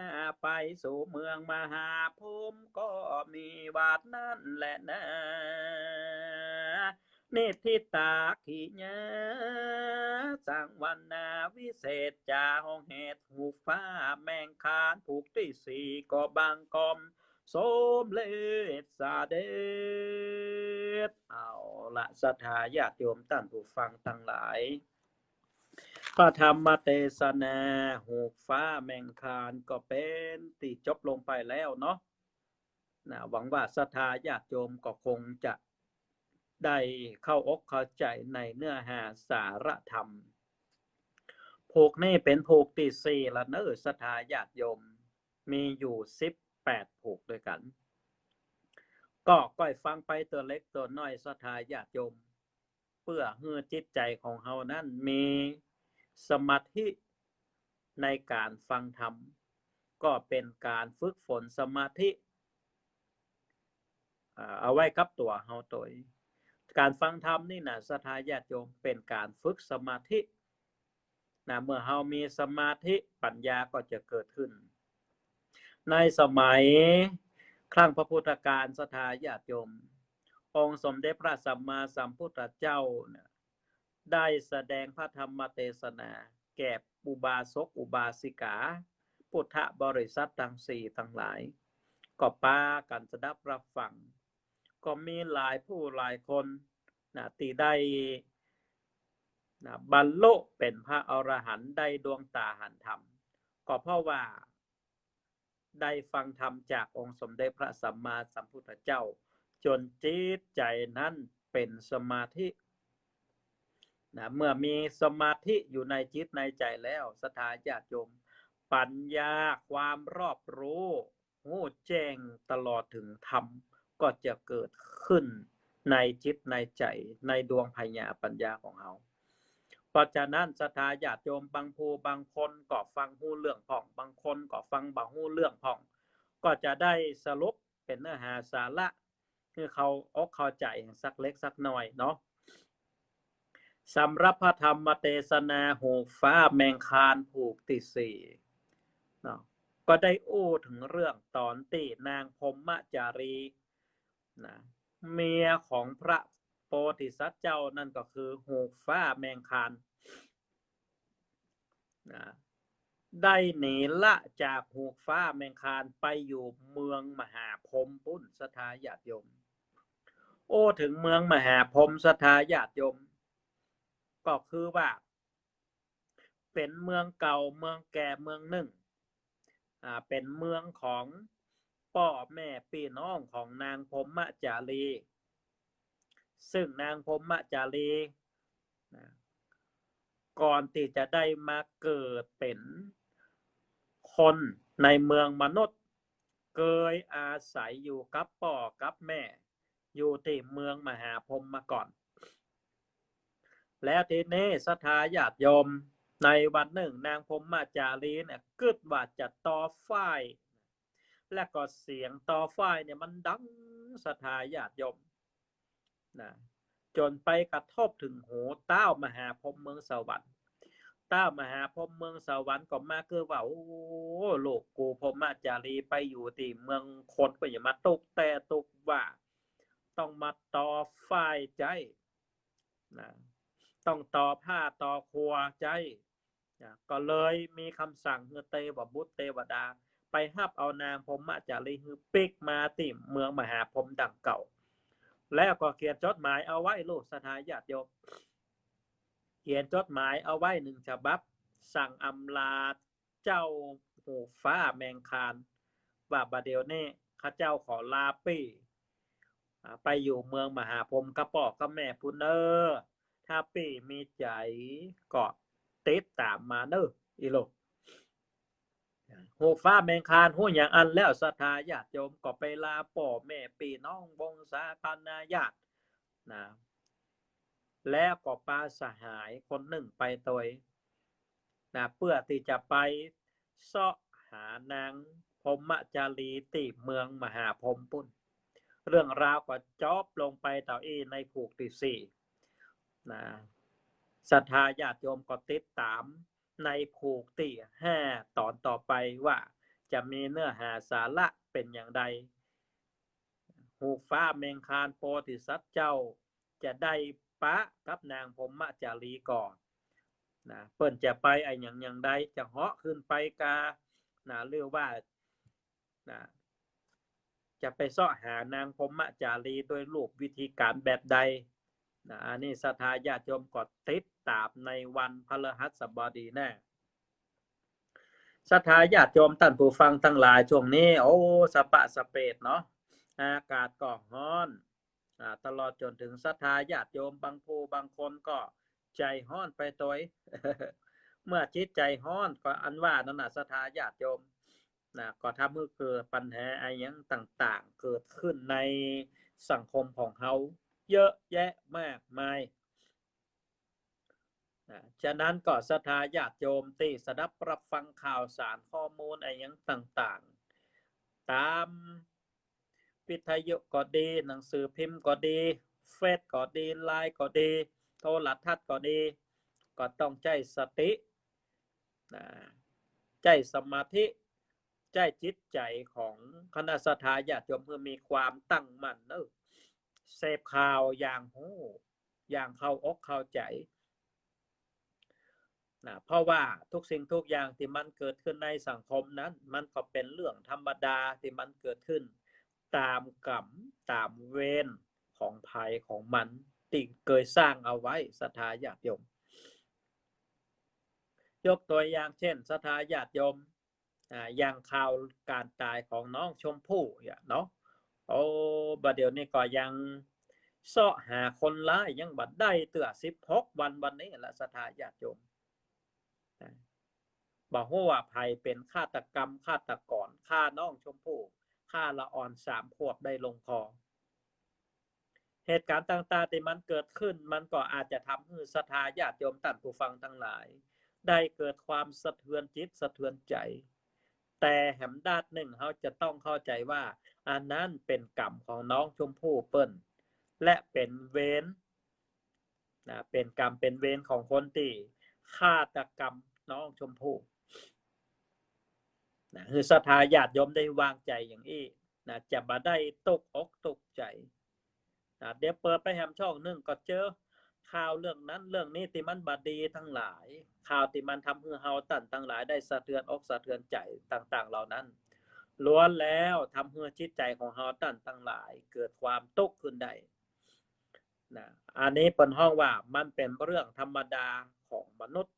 ไปสู่เมืองมหาพรหมก็มีหวาดนั้นแลนา นิทธิตากิยา สังวรรณาวิเศษจา ห้องเหตุฮูกฟ้าแมงคานผูกตี้สี่ก็บังคม สมเร็จเสด็จ เอาละ ศรัทธาญาติโยมต้านผู้ฟังตังหลาย พระธรรมเตสนาฮูกฟ้าแมงคานก็เป๋นตี้จบลงไปแล้วเนาะ นะ หวังว่าศรัทธาญาติโยมก็คงจะได้เข้าอกเข้าใจ๋ในเนื้อหาสาระธรรม ผูกนี้เป๋นผูกตี้สี่ละเนาะ ศรัทธาญาติโยม มีอยู่สิบแปดผูกด้วยกั๋น ก็ก้อยฟังไปเตื้อเล็กเตื้อน้อย ศรัทธาญาติโยม เปื้อหื้อจิตใจ๋ของเฮานั้นมีสมาธิในก๋านฟังธรรม ก็เป๋นก๋านฝึกฝนสมาธิ อ่า เอาไว้กับตั๋วเฮาตวย ก๋านฟังธรรมนี่นะ ศรัทธาญาติโยม เป๋นก๋านฝึกสมาธิ นะ เมื่อเฮามีสมาธิ ปัญญาก็จะเกิดขึ้น ในสมัยครั้งพระพุทธกาล ศรัทธาญาติโยม องค์สมเด็จพระสัมมาสัมพุทธเจ้าเนี่ย ได้แสดงพระธรรมเตสนาแก่อุบาสกอุบาสิกา พุทธบริษัทตังสี่ตังหลาย ก็ปากั๋นสดับรับฟัง ก็มีหลายผู้หลายคนนะ ตี้ได้นะ บรรลุเป๋นพระอรหันต์ ได้ดวงต๋าหันธรรม ก็เพราะว่าได้ฟังธรรมจากองค์สมเด็จพระสัมมาสัมพุทธเจ้า จ๋นจิตใจ๋นั้นเป๋นสมาธินะ เมื่อมีสมาธิอยู่ในจิตในใจ๋แล้ว ศรัทธาญาติโยม ปัญญาความรอบรู้ ฮู้แจ้งตลอดเถิงธรรม ก็จะเกิดขึ้นในจิตในใจ๋ ในดวงปัญญา ปัญญาของเฮา เพราะฉะนั้น ศรัทธาญาติโยม บางผู้บางคนก็ฟังฮู้เรื่องพ่อง บางคนก็ฟังบ่ฮู้เรื่องพ่อง ก็จะได้สรุปเป๋นเนื้อหาสาระ หื้อเข้าอกเข้าใจ๋สักเล็กสักน้อยเนาะ สำหรับพระธรรมเตสนาฮูกฟ้าแมงคานผูกตี้สี่เนาะ ก็ได้อู้เถิงเรื่องต๋อนตี้นางพรหมจารีนะ เมียของพระโพธิสัตว์เจ้า นั่นก็คือฮูกฟ้าแมงคาน นะ ได้หนีละจากฮูกฟ้าแมงคานไปอยู่เมืองมหาพรหมปุ้น ศรัทธาญาติโยม โอ้ เถิงเมืองมหาพรหม ศรัทธาญาติโยม ก็คือว่า เป๋นเมืองเก่าเมืองแก่เมืองนึ่ง อ่า เป๋นเมืองของป้อแม่ปี้น้องของนางพรหมจารี ซึ่งนางพรหมจารีนะ ก่อนตี้จะได้มาเกิดเป๋นคนในเมืองมนุษย์ เกยอาศัยอยู่กับป้อกับแม่ อยู่ตี้เมืองมหาพรหมมาก่อน แล้วทีนี้ศรัทธาญาติโยม ในวันนึ่งนางพรหมจารีเนี่ยกึ๊ดว่าจะตอฝ้าย และก็เสียงตอฝ้ายเนี่ยมันดัง ศรัทธาญาติโยมนะ จ๋นไปกระทบเถิงหูต๊าวมหาพรหมเมืองสวรรค์ ต๊าวมหาพรหมเมืองสวรรค์ก็มาเกยว่า โอ้ ลูกกูพรหมจารีไปอยู่ตี้เมืองคนก็อย่ามาตุ๊กแต๊ตุ๊กว่า ต้องมาตอฝ้ายใจ๊นะ ต้องตอผ้าตอครัวใจ๊นะ ก็เลยมีกำสั่งหื้อเตวบุตรเตวดา ไปฮับเอานางพรหมจารีหื้อปิ๊กมาตี้เมืองมหาพรหมดังเก่า แล้วก็เขียนจดหมายเอาไว้ ลูกศรัทธาญาติโยม เขียนจดหมายเอาไว้นึ่งฉบับ สั่งอำลาเจ้าฮูกฟ้าแมงคาน ว่าบ่าเดี่ยวนี้ข้าเจ้าขอลาปี้ อ่า ไปอยู่เมืองมหาพรหมกับป้อกับแม่ปู้นเน่อ ถ้าปี้มีใจ๋ก็ติดต๋ามมาเน่อ อี้ลูก ฮูกฟ้าแมงคานฮู้อย่างอั้นแล้ว ศรัทธาญาติโยม ก็ไปลาป้อแม่ปี้น้องวงศาคณาญาตินะ แล้วก็ปาสหายคนนึ่งไปตวยนะ เปื้อตี้จะไปเซาะหานางพรหมจารีตี้เมืองมหาพรหมปู้น เรื่องราวก็จบลงไปเต้าอี้ในผูกตี้สี่นะ ศรัทธาญาติโยมก็ติดต๋ามในผูกตี้ห้าต๋อนต่อไปว่าจะมีเนื้อหาสาระเป๋นอย่างใด ฮูกฟ้าแมงคานโพธิสัตว์เจ้าจะได้ปะกับนางพรหมจารีก่อนะ เปิ้นจะไปอะหยังอย่างใด จะเหาะขึ้นไปกานะ หรือว่า นะ จะไปเซาะหานางพรหมจารีด้วยรูปวิธีก๋านแบบใดนะ อันนี้ศรัทธาญาติโยมก็ติดต๋ามในวันพฤหัสบดีหน้า ศรัทธาญาติโยมต้านผู้ฟังตังหลาย ช่วงนี้ โอ้ สะปะสะเปดเนาะ อากาศก็ฮ้อน อ่า ตลอดจ๋นเถิงศรัทธาญาติโยมบางผู้บางคนก็ใจ๋ฮ้อนไปตวย เมื่อจิตใจ๋ฮ้อนก็อันว่านั้นน่ะ ศรัทธาญาติโยมนะ ก็ทำหื้อเกิดปัญหาอะหยังต่างๆ เกิดขึ้นในสังคมของเฮาเยอะแยะมากมายนะ ฉะนั้นก็ศรัทธาญาติโยมตี้สดับรับฟังข่าวสารข้อมูลอะหยังต่างๆ ต๋าม วิทยุก็ดี หนังสือพิมพ์ก็ดี เฟซก็ดี ไลน์ก็ดี โทรทัศน์ก็ดี ก็ต้องใจ๊สตินะ ใจ๊สมาธิ ใจ๊จิตใจ๋ของคณะศรัทธาญาติโยมหื้อมีความตั้งมั่นเน่อ เสพข่าวอย่างฮู้ อย่างเข้าอกเข้าใจ๋ นะ เพราะว่าทุกสิ่งทุกอย่างตี้มันเกิดขึ้นในสังคมนั้น มันก็เป๋นเรื่องธรรมดาตี้มันเกิดขึ้นต๋ามกรรมต๋ามเวรของใผของมันตี้เกยสร้างเอาไว้ ศรัทธาญาติโยม ยกตัวอย่างเช่น ศรัทธาญาติโยม อ่า อย่างข่าวก๋านต๋ายของน้องชมพู่เนี่ยเนาะ โอ้ บ่าเดี่ยวนี้ก็ยังเซาะหาคนร้ายยังบ่ได้เตื้อ สิบหกวัน วันนี้ละ ศรัทธาญาติโยม นะ บ่ฮู้ว่าใผเป๋นฆาตกรรม ฆาตกร ฆ่าน้องชมพู่ ฆ่าละอ่อนสามขวบได้ลงคอ เหตุก๋ารณ์ต่างๆ ตี้มันเกิดขึ้น มันก็อาจจะทำหื้อศรัทธาญาติโยมต้านผู้ฟังตังหลาย ได้เกิดความสะเทือนจิตสะเทือนใจ๋ แต่แหมด้านนึ่งเฮาจะต้องเข้าใจ๋ว่า อันนั้นเป๋นกรรมของน้องชมพู่เปิ้น และเป๋นเวร นะ เป๋นกรรมเป๋นเวรของคนตี้ฆาตกรรมน้องชมพู่ นะ หื้อศรัทธาญาติโยมได้วางใจ๋อย่างอี้นะ จะบ่ได้ตกอกตกใจ๋ นะ เดี๋ยวเปิดไปแหมช่องนึ่งก็เจอข่าวเรื่องนั้นเรื่องนี้ตี้มันบ่ดีตังหลาย ข่าวตี้มันทำหื้อเฮาต้านตังหลายได้สะเทือนอกสะเทือนใจ๋ต่างๆ เหล่านั้น ล้วนแล้วทำหื้อจิตใจ๋ของเฮาต้านตังหลายเกิดความตุ๊กข์ขึ้นได้ นะ อันนี้เปิ้นฮ้องว่ามันเป๋นเรื่องธรรมดาของมนุษย์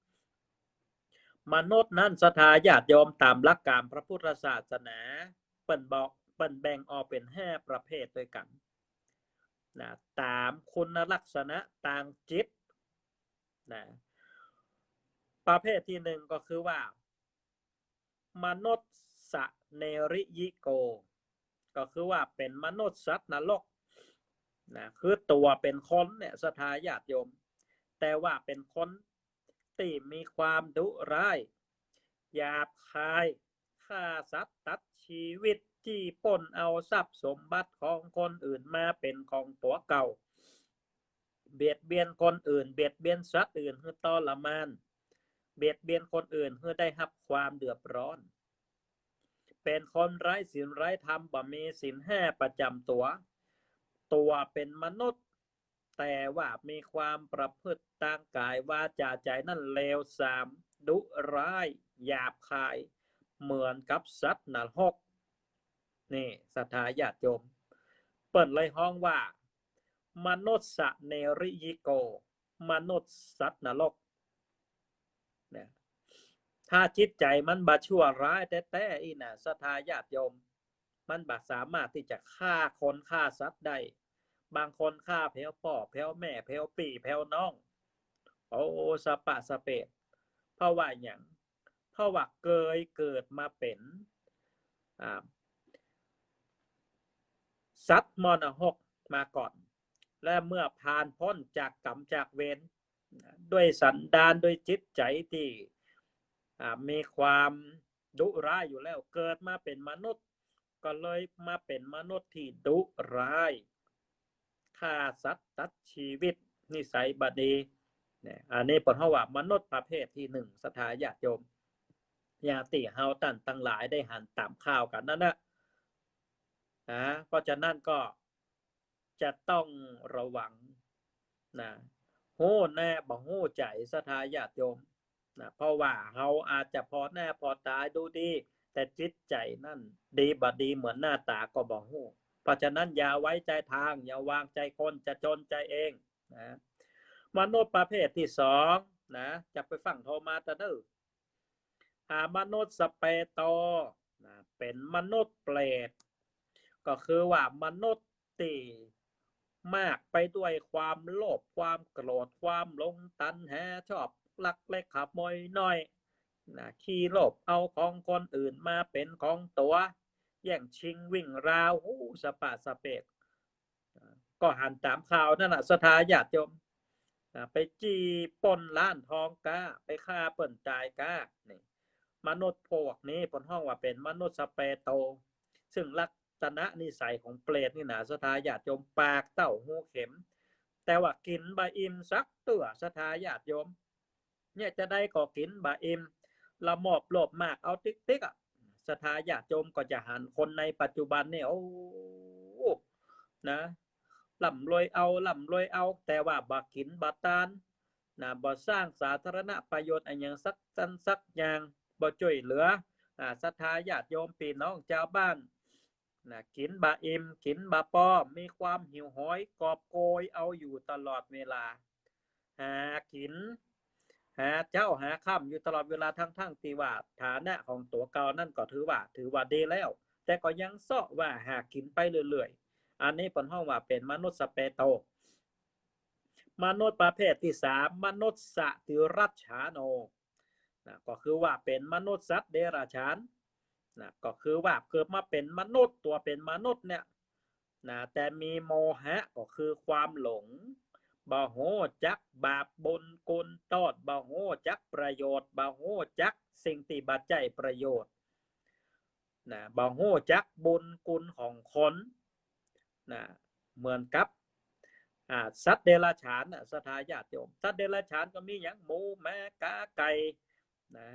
มนุษย์นั้นศรัทธาญาติโยม ต๋ามหลักการพระพุทธศาสนา เปิ้นบอก เปิ้นแบ่งออกเป๋นห้าประเภทตวยกั๋นนะ ต๋ามคุณลักษณะตางจิตนะ ประเภทตี้นึ่งก็คือว่า มนุสสะเนริยิโก ก็คือว่าเป๋นมนุษย์สัตว์นรกนะ คือตั๋วเป๋นคนเนี่ยศรัทธาญาติโยม แต่ว่าเป๋นคนตี้มีความดุร้าย หยาบคาย ฆ่าสัตว์ตัดชีวิต จี้ปล้นเอาทรัพย์สมบัติของคนอื่นมาเป๋นของตั๋วเก่า เบียดเบียนคนอื่น เบียดเบียนสัตว์อื่นหื้อทรมาน เบียดเบียนคนอื่นหื้อได้ฮับความเดือดร้อน เป๋นคนไร้ศีลไร้ธรรม บ่มีศีลห้าประจ๋ำตั๋ว ตั๋วเป๋นมนุษย์ แต่ว่ามีความประพฤติตางก๋ายวาจ๋าใจ๋นั้นเลวทราม ดุร้าย หยาบคาย เหมือนกับสัตว์นรก นี่ศรัทธาญาติโยม เปิ้นเลยฮ้องว่า มนุสสะเนริยิโก มนุษย์สัตว์นรกเนี่ย ถ้าจิตใจ๋มันบ่ชั่วร้ายแต๊ๆ อี้นะศรัทธาญาติโยม มันบ่สามารถตี้จะฆ่าคนฆ่าสัตว์ได้ บางคนฆ่าแผวป้อแผวแม่แผวปี้แผวน้อง โอ้ สะปะสะเปะ เพราะว่าหยัง เพราะว่าเกยเกิดมาเป๋น อ่า สัตว์มรณหกมาก่อน และเมื่อผ่านป๊นจากก๋รรมจากเวร ด้วยสันดาน ด้วยจิตใจ๋ตี้ อ่า มีความดุร้ายอยู่แล้ว เกิดมาเป๋นมนุษย์ ก็เลยมาเป๋นมนุษย์ตี้ดุร้าย ฆ่าสัตว์ตัดชีวิต นิสัยบ่ดีเนี่ย อันนี้เปิ้นฮ้องว่ามนุษย์ประเภทตี้นึ่ง ศรัทธาญาติโยม อย่างตี้เฮาต้านตังหลายได้หันต๋ามข่าวกั๋นนั้นนะ นะ เพราะฉะนั้นก็จะต้องระวังนะ ฮู้แน่บ่ฮู้ใจ๋ ศรัทธาญาติโยมนะ เพราะว่าเฮาอาจจะผ่อหน้าผ่อต๋าดูดี แต่จิตใจ๋นั้นดีบ่ดีเหมือนหน้าต๋าก็บ่ฮู้ เพราะฉะนั้นอย่าไว้ใจ๋ตาง อย่าวางใจ๋คน จะจนใจ๋เองนะ มนุษย์ประเภทตี้สองนะ จะไปฟั่งโทมาตะเน้อ อ่า มนุสสะเปโตนะ เป๋นมนุษย์เปรต ก็คือว่ามนุษย์ตี้มากไปด้วยความโลภ ความโกรธ ความหลง ตัณหา ชอบลักเล็กขโมยน้อยนะ ขี้โลภเอาของคนอื่นมาเป๋นของตั๋ว แย่งชิงวิ่งราว โอ้ สะปะสะเปะ ก็หันต๋ามข่าวนั่นน่ะ ศรัทธาญาติโยม อ่า ไปจี้ปล้นร้านทองก้า ไปฆ่าเปิ้นต๋ายก้า นี่ มนุษย์พวกนี้เปิ้นฮ้องว่าเป๋นมนุสสะเปโต ซึ่งลักษณะนิสัยของเปรตนี่นะ ศรัทธาญาติโยม ปากเต้าหูเข็ม แต่ว่ากิ๋นบ่อิ่มสักเตื้อ ศรัทธาญาติโยม เนี่ย จาใดก็กิ๋นบ่อิ่ม ละโมบโลภมากเอาติ๊กๆ อะ ศรัทธาญาติโยมก็จะหันคนในปัจจุบันนี่ โอ้ นะ ร่ำรวยเอา ร่ำรวยเอา แต่ว่าบ่กิ๋นบ่ตาน นะ บ่สร้างสาธารณประโยชน์อะหยังสักอันสักอย่าง บ่จ้วยเหลือ อ่า ศรัทธาญาติโยมปี้น้องจาวบ้าน นะ กิ๋นบ่อิ่ม กิ๋นบ่ปอ มีความหิวโหยกอบโกยเอาอยู่ตลอดเวลา หากิ๋น หาเจ๊าหาค่ำอยู่ตลอดเวลา ทั้งๆ ตี้ว่าฐานะของตั๋วเก่านั้นก็ถือว่า ถือว่าดีแล้ว แต่ก็ยังเซาะว่าหากิ๋นไปเรื่อยๆ อันนี้เปิ้นฮ้องว่าเป๋นมนุสสะเปโต มนุษย์ประเภทตี้สาม มนุสสะติรัจฉาโน นะ ก็คือว่าเป๋นมนุษย์สัตว์เดรัจฉาน นะ ก็คือว่าเกิดมาเป๋นมนุษย์ ตั๋วเป๋นมนุษย์เนี่ย นะ แต่มีโมหะ ก็คือความหลง บ่ฮู้จักบาปบุญคุณโต้ษ บ่ฮู้จักประโยชน์ บ่ฮู้จักสิ่งตี้บ่ใจ้ประโยชน์ นะ บ่ฮู้จักบุญคุณของคน นะ เหมือนกับ อ่า สัตว์เดรัจฉานน่ะ ศรัทธาญาติโยม สัตว์เดรัจฉานก็มีหยัง หมู หมา ก๋า ไก่ นะ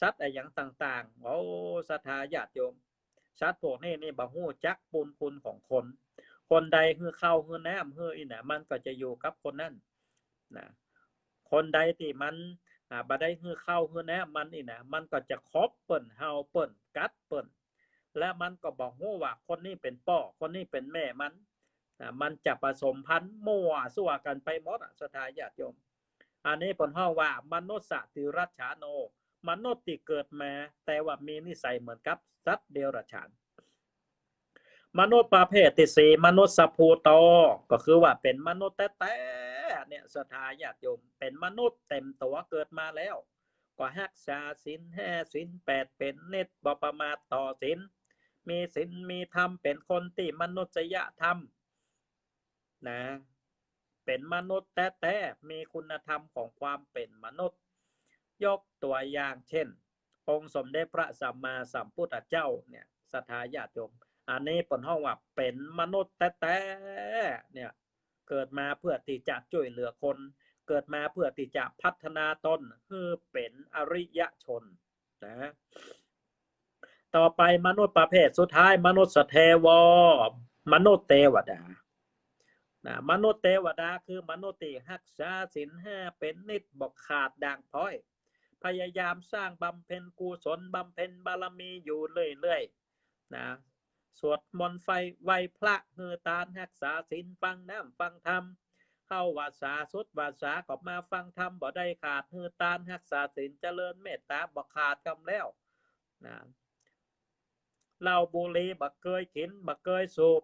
สัตว์อะหยังต่างๆ โอ้ ศรัทธาญาติโยม สัตว์พวกนี้นี่บ่ฮู้จักบุญคุณของคน คนใดหื้อข้าวหื้อน้ำหื้ออี้นะ มันก็จะอยู่กับคนนั้น นะ คนใดตี้มัน อ่า บ่ได้หื้อข้าวหื้อน้ำมันอี้นะ มันก็จะขบเปิ้น เห่าเปิ้น กัดเปิ้น และมันก็บ่ฮู้ว่าคนนี้เป๋นป้อ คนนี้เป๋นแม่มัน นะ มันจะผสมพันธุ์มั่วซั่วกั๋นไปหมดอะ ศรัทธาญาติโยม อันนี้เปิ้นฮ้องว่ามนุสสะติรัจฉาโน มนุษย์ตี้เกิดมา แต่ว่ามีนิสัยเหมือนกับสัตว์เดรัจฉาน มนุษย์ประเภทตี้สี่ มนุสสะภูโต ก็คือว่าเป๋นมนุษย์แต๊ๆ เนี่ย ศรัทธาญาติโยม เป๋นมนุษย์เต็มตั๋วเกิดมาแล้ว ก็ฮักษาศีลห้าศีลแปดเป๋นนิจ บ่ประมาทต่อศีล มีศีลมีธรรม เป๋นคนตี้มนุษยธรรม นะ เป๋นมนุษย์แต๊ๆ มีคุณธรรมของความเป๋นมนุษย์ ยกตัวอย่างเช่น องค์สมเด็จพระสัมมาสัมพุทธเจ้าเนี่ย ศรัทธาญาติโยม อันนี้เปิ้นฮ้องว่าเป๋นมนุษย์แต๊ๆ เนี่ย เกิดมาเพื่อตี้จะจ้วยเหลือคน เกิดมาเพื่อตี้จะพัฒนาตนหื้อเป๋นอริยชน นะ ต่อไปมนุษย์ประเภทสุดท้าย มนุสสะเทโว มนุษย์เตวดา นะ มนุษย์เตวดาคือมนุษย์ตี้ฮักษาศีลห้าเป๋นนิจ บ่ขาดด่างพร้อย พยายามสร้างบำเพ็ญกุศล บำเพ็ญบารมีอยู่เรื่อยๆ นะ สวดมนต์ไหว้พระ หื้อตาน ฮักษาศีล ฟังน้ำฟังธรรม เข้าวาสาสุดวาสาก็มาฟังธรรมบ่ได้ขาด หื้อตาน ฮักษาศีล เจริญเมตตาบ่ขาดกำแล้ว นะ เหล้าบุหรี่บ่เกยกิ๋น บ่เกยสูบ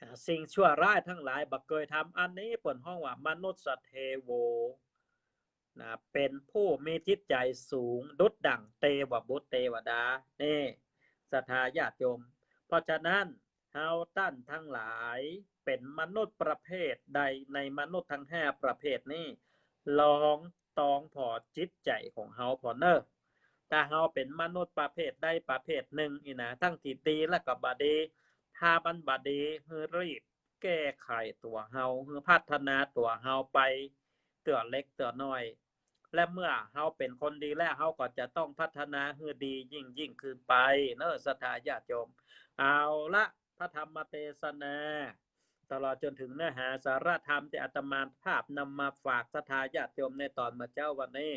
อ่า สิ่งชั่วร้ายทั้งหลายบ่เกยทำ อันนี้เปิ้นฮ้องว่ามนุสสะเทโว นะ เป๋นผู้มีจิตใจ๋สูงดุจดั่งเตวบุตรเตวดา นี่ ศรัทธาญาติโยม เพราะฉะนั้นเฮาต้านตังหลายเป๋นมนุษย์ประเภทใดในมนุษย์ตังห้าประเภทนี้ ลองตองผ่อจิตใจ๋ของเฮาผ่อเน่อ ถ้าเฮาเป๋นมนุษย์ประเภทใดประเภทนึ่งอี้นะ ตังตี้ดีและก็บ่ดี ถ้ามันบ่ดี หื้อรีบแก้ไขตั๋วเฮา หื้อพัฒนาตั๋วเฮาไปเตื้อเล็กเตื้อน้อย และเมื่อเฮาเป๋นคนดีแล้ว เฮาก็จะต้องพัฒนาหื้อดียิ่งๆ ขึ้นไปเน่อ ศรัทธาญาติโยม เอาละ พระธรรมเตสนา ตลอดจ๋นเถิงเนื้อหาสาระธรรมตี้อาตมาภาพนำมาฝากศรัทธาญาติโยมในต๋อนเมื่อเจ๊าวันนี้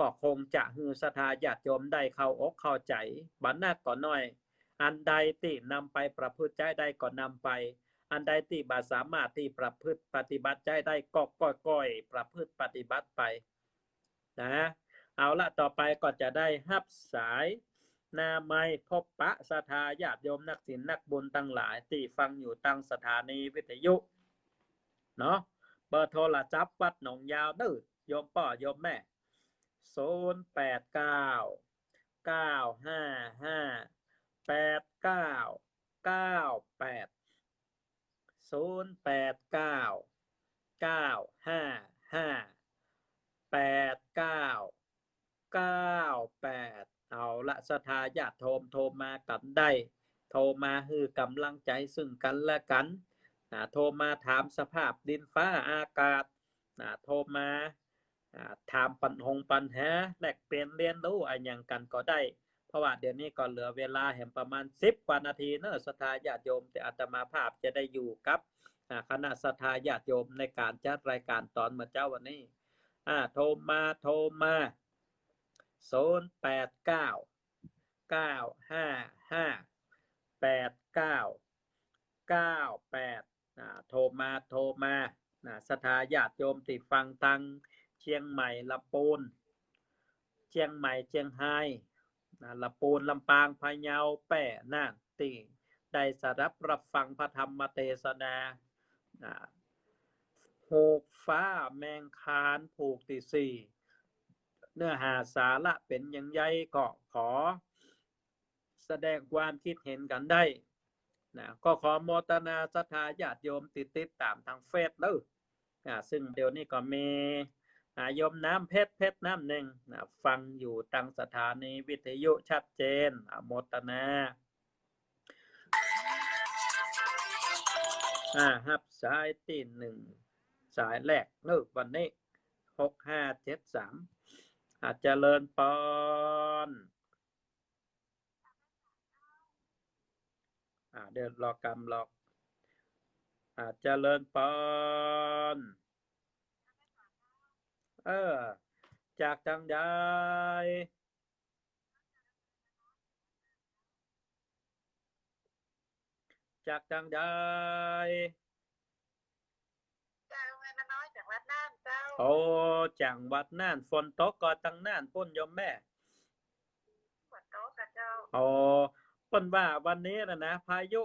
ก็คงจะหื้อศรัทธาญาติโยมได้เข้าอกเข้าใจ๋ บ่นักก็น้อย อันใดตี้นำไปประพฤติใจ๊ได้ก็นำไป อันใดตี้บ่สามารถตี้ประพฤติปฏิบัติใจ๊ได้ก็ก้อยๆ ประพฤติปฏิบัติไป นะ เอาละ ต่อไปก็จะได้ฮับสายหน้าไมค์ พบปะศรัทธาญาติโยมนักศีลนักบุญตังหลายตี้ฟังอยู่ตางสถานีวิทยุเนาะ เบอร์โทรศัพท์วัดหนองยาวเน่อ โยมป้อโยมแม่ ศูนย์แปดเก้า เก้าห้าห้า แปดเก้าเก้าแปด ศูนย์แปดเก้า เก้าห้าห้า แปดเก้าเก้าแปด เอาละ ศรัทธาญาติโยมโทรมากั๋นได้ โทรมาหื้อก๋ำลังใจ๋ซึ่งกั๋นและกั๋น นะ โทรมาถามสภาพดินฟ้าอากาศ นะ โทรมา อ่า ถามปัญหงปัญหา แลกเปลี่ยนเรียนรู้อะหยังกั๋นก็ได้ เพราะว่าเดี๋ยวนี้ก็เหลือเวลาแหมประมาณสิบกว่านาทีเนอะ ศรัทธาญาติโยม ตี้อาตมาภาพจะได้อยู่กับ อ่า คณะศรัทธาญาติโยมในก๋านจัดรายก๋านต๋อนเมื่อเจ๊าวันนี้ อ่า โทรมา โทรมา ศูนย์แปดเก้า เก้าห้าห้า แปดเก้าเก้าแปด อ่า โทรมา โทรมา นะ ศรัทธาญาติโยมตี้ฟังตางเจียงใหม่ ลำปูน เจียงใหม่ เจียงฮาย นะ ลำปูน ลำปาง พะเยา แป้ น่าน ตี้ได้สดับรับฟังพระธรรมเตสนา นะ ฮูกฟ้าแมงคานผูกตี้สี่ เนื้อหาสาระเป๋นอย่างใดก็ขอ แสดงความคิดเห็นกั๋นได้ นะ ก็ขอโมทนาศรัทธาญาติโยมตี้ติดต๋ามตางเฟซเน่อ อ่า ซึ่งเดี๋ยวนี้ก็มี อ่า โยมน้ำเพชร เพชรน้ำหนึ่ง นะ ฟังอยู่ตางสถานีวิทยุชัดเจน อ่า โมทนา อ่า ฮับสายตี้หนึ่ง สายแรกเน่อวันนี้ หกห้าเจ็ดสาม อ่า เจริญปอน อ่า เดี๋ยวรอกำรอก อ่า เจริญปอน เออ จากตางใด จากตังใด เจ้า แม่น้อย จากวัดน่านเจ้า โอ้ จากวัดน่าน ฝนตกก่อตังน่านปู้นโยมแม่ ฝนตกก่อเจ้า โอ้ เปิ้นว่าวันนี้น่ะนะ พายุ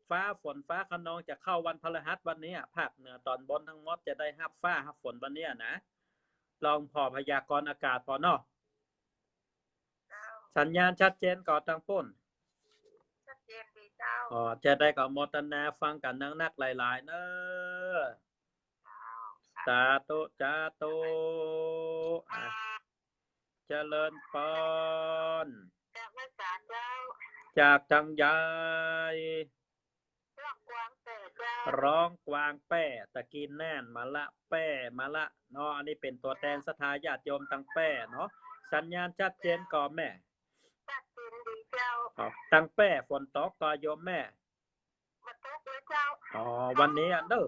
ฟ้าฝนฟ้าคะนองจะเข้าวันพฤหัสวันนี้อะ ภาคเหนือตอนบนทั้งหมดจะได้ฮับฟ้าฮับฝนวันนี้อะนะ ลองผ่อพยากรณ์อากาศผ่อเนาะ เจ้า สัญญาณชัดเจนก่อตังปู้น ชัดเจนดีเจ้า อ๋อ จะได้ก่อโมตนาฟังกั๋นนักๆ หลายๆ เน้อ เจ้า สาธุ สาธุ อ่ะ เจริญปอน จากแม่สาเจ้า จากตังใด ร้องกวางแป้เจ้า ร้องกวางแป้ ตะกี้น่านมาละ แป้มาละเนาะ อันนี้เป๋นตั๋วแตนศรัทธาญาติโยมตังแป้เนาะ สัญญาณชัดเจนก่อแม่ ชัดเจนดีเจ้า อ๋อ ตังแป้ฝนตกก่อโยมแม่ บ่ตกเลยเจ้า อ๋อ วันนี้อันเน้อ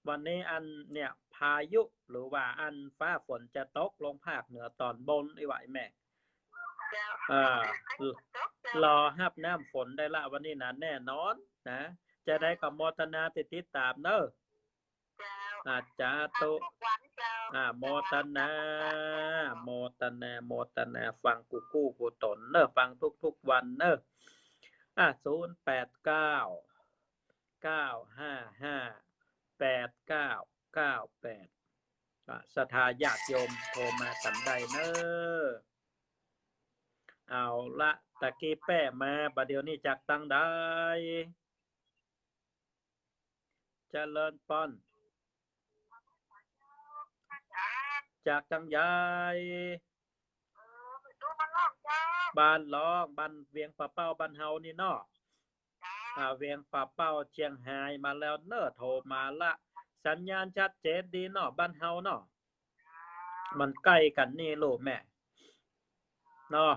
วันนี้อันเนี่ย พายุหรือว่าอันฟ้าฝนจะตกลงภาคเหนือตอนบนอี้หว่าแม่ เจ้า เออ บ่ตกเจ้า รอฮับน้ำฝนได้ละวันนี้นะ แน่นอนนะ จะได้ก่อโมตนาติดติดต๋ามเน้อ เจ้า อ่า สาธุ ทุกวันเจ้า อ่า โมตนา โมตนา โมตนา ฟังกู้กู้กู้ต๋นเน้อ ฟังทุกๆ วันเน้อ อ่า ศูนย์แปดเก้า เก้าห้าห้า แปดเก้าเก้าแปด อ่า ศรัทธาญาติโยมโทรมากั๋นได้เน้อ เอาละ ตะกี้แป้มา บ่าเดี่ยวนี้จากตังใด เจริญปอน จากตังใด บ้านลอง บ้านเวียงป่าเป้าบ้านเฮานี่เนาะ อ่า เวียงป่าเป้าเจียงฮายมาแล้วเน้อ โทรมาละ สัญญาณชัดเจนดีเนาะ บ้านเฮาเนาะ มันใก้กั๋นนี่ลูกแม่ เนาะ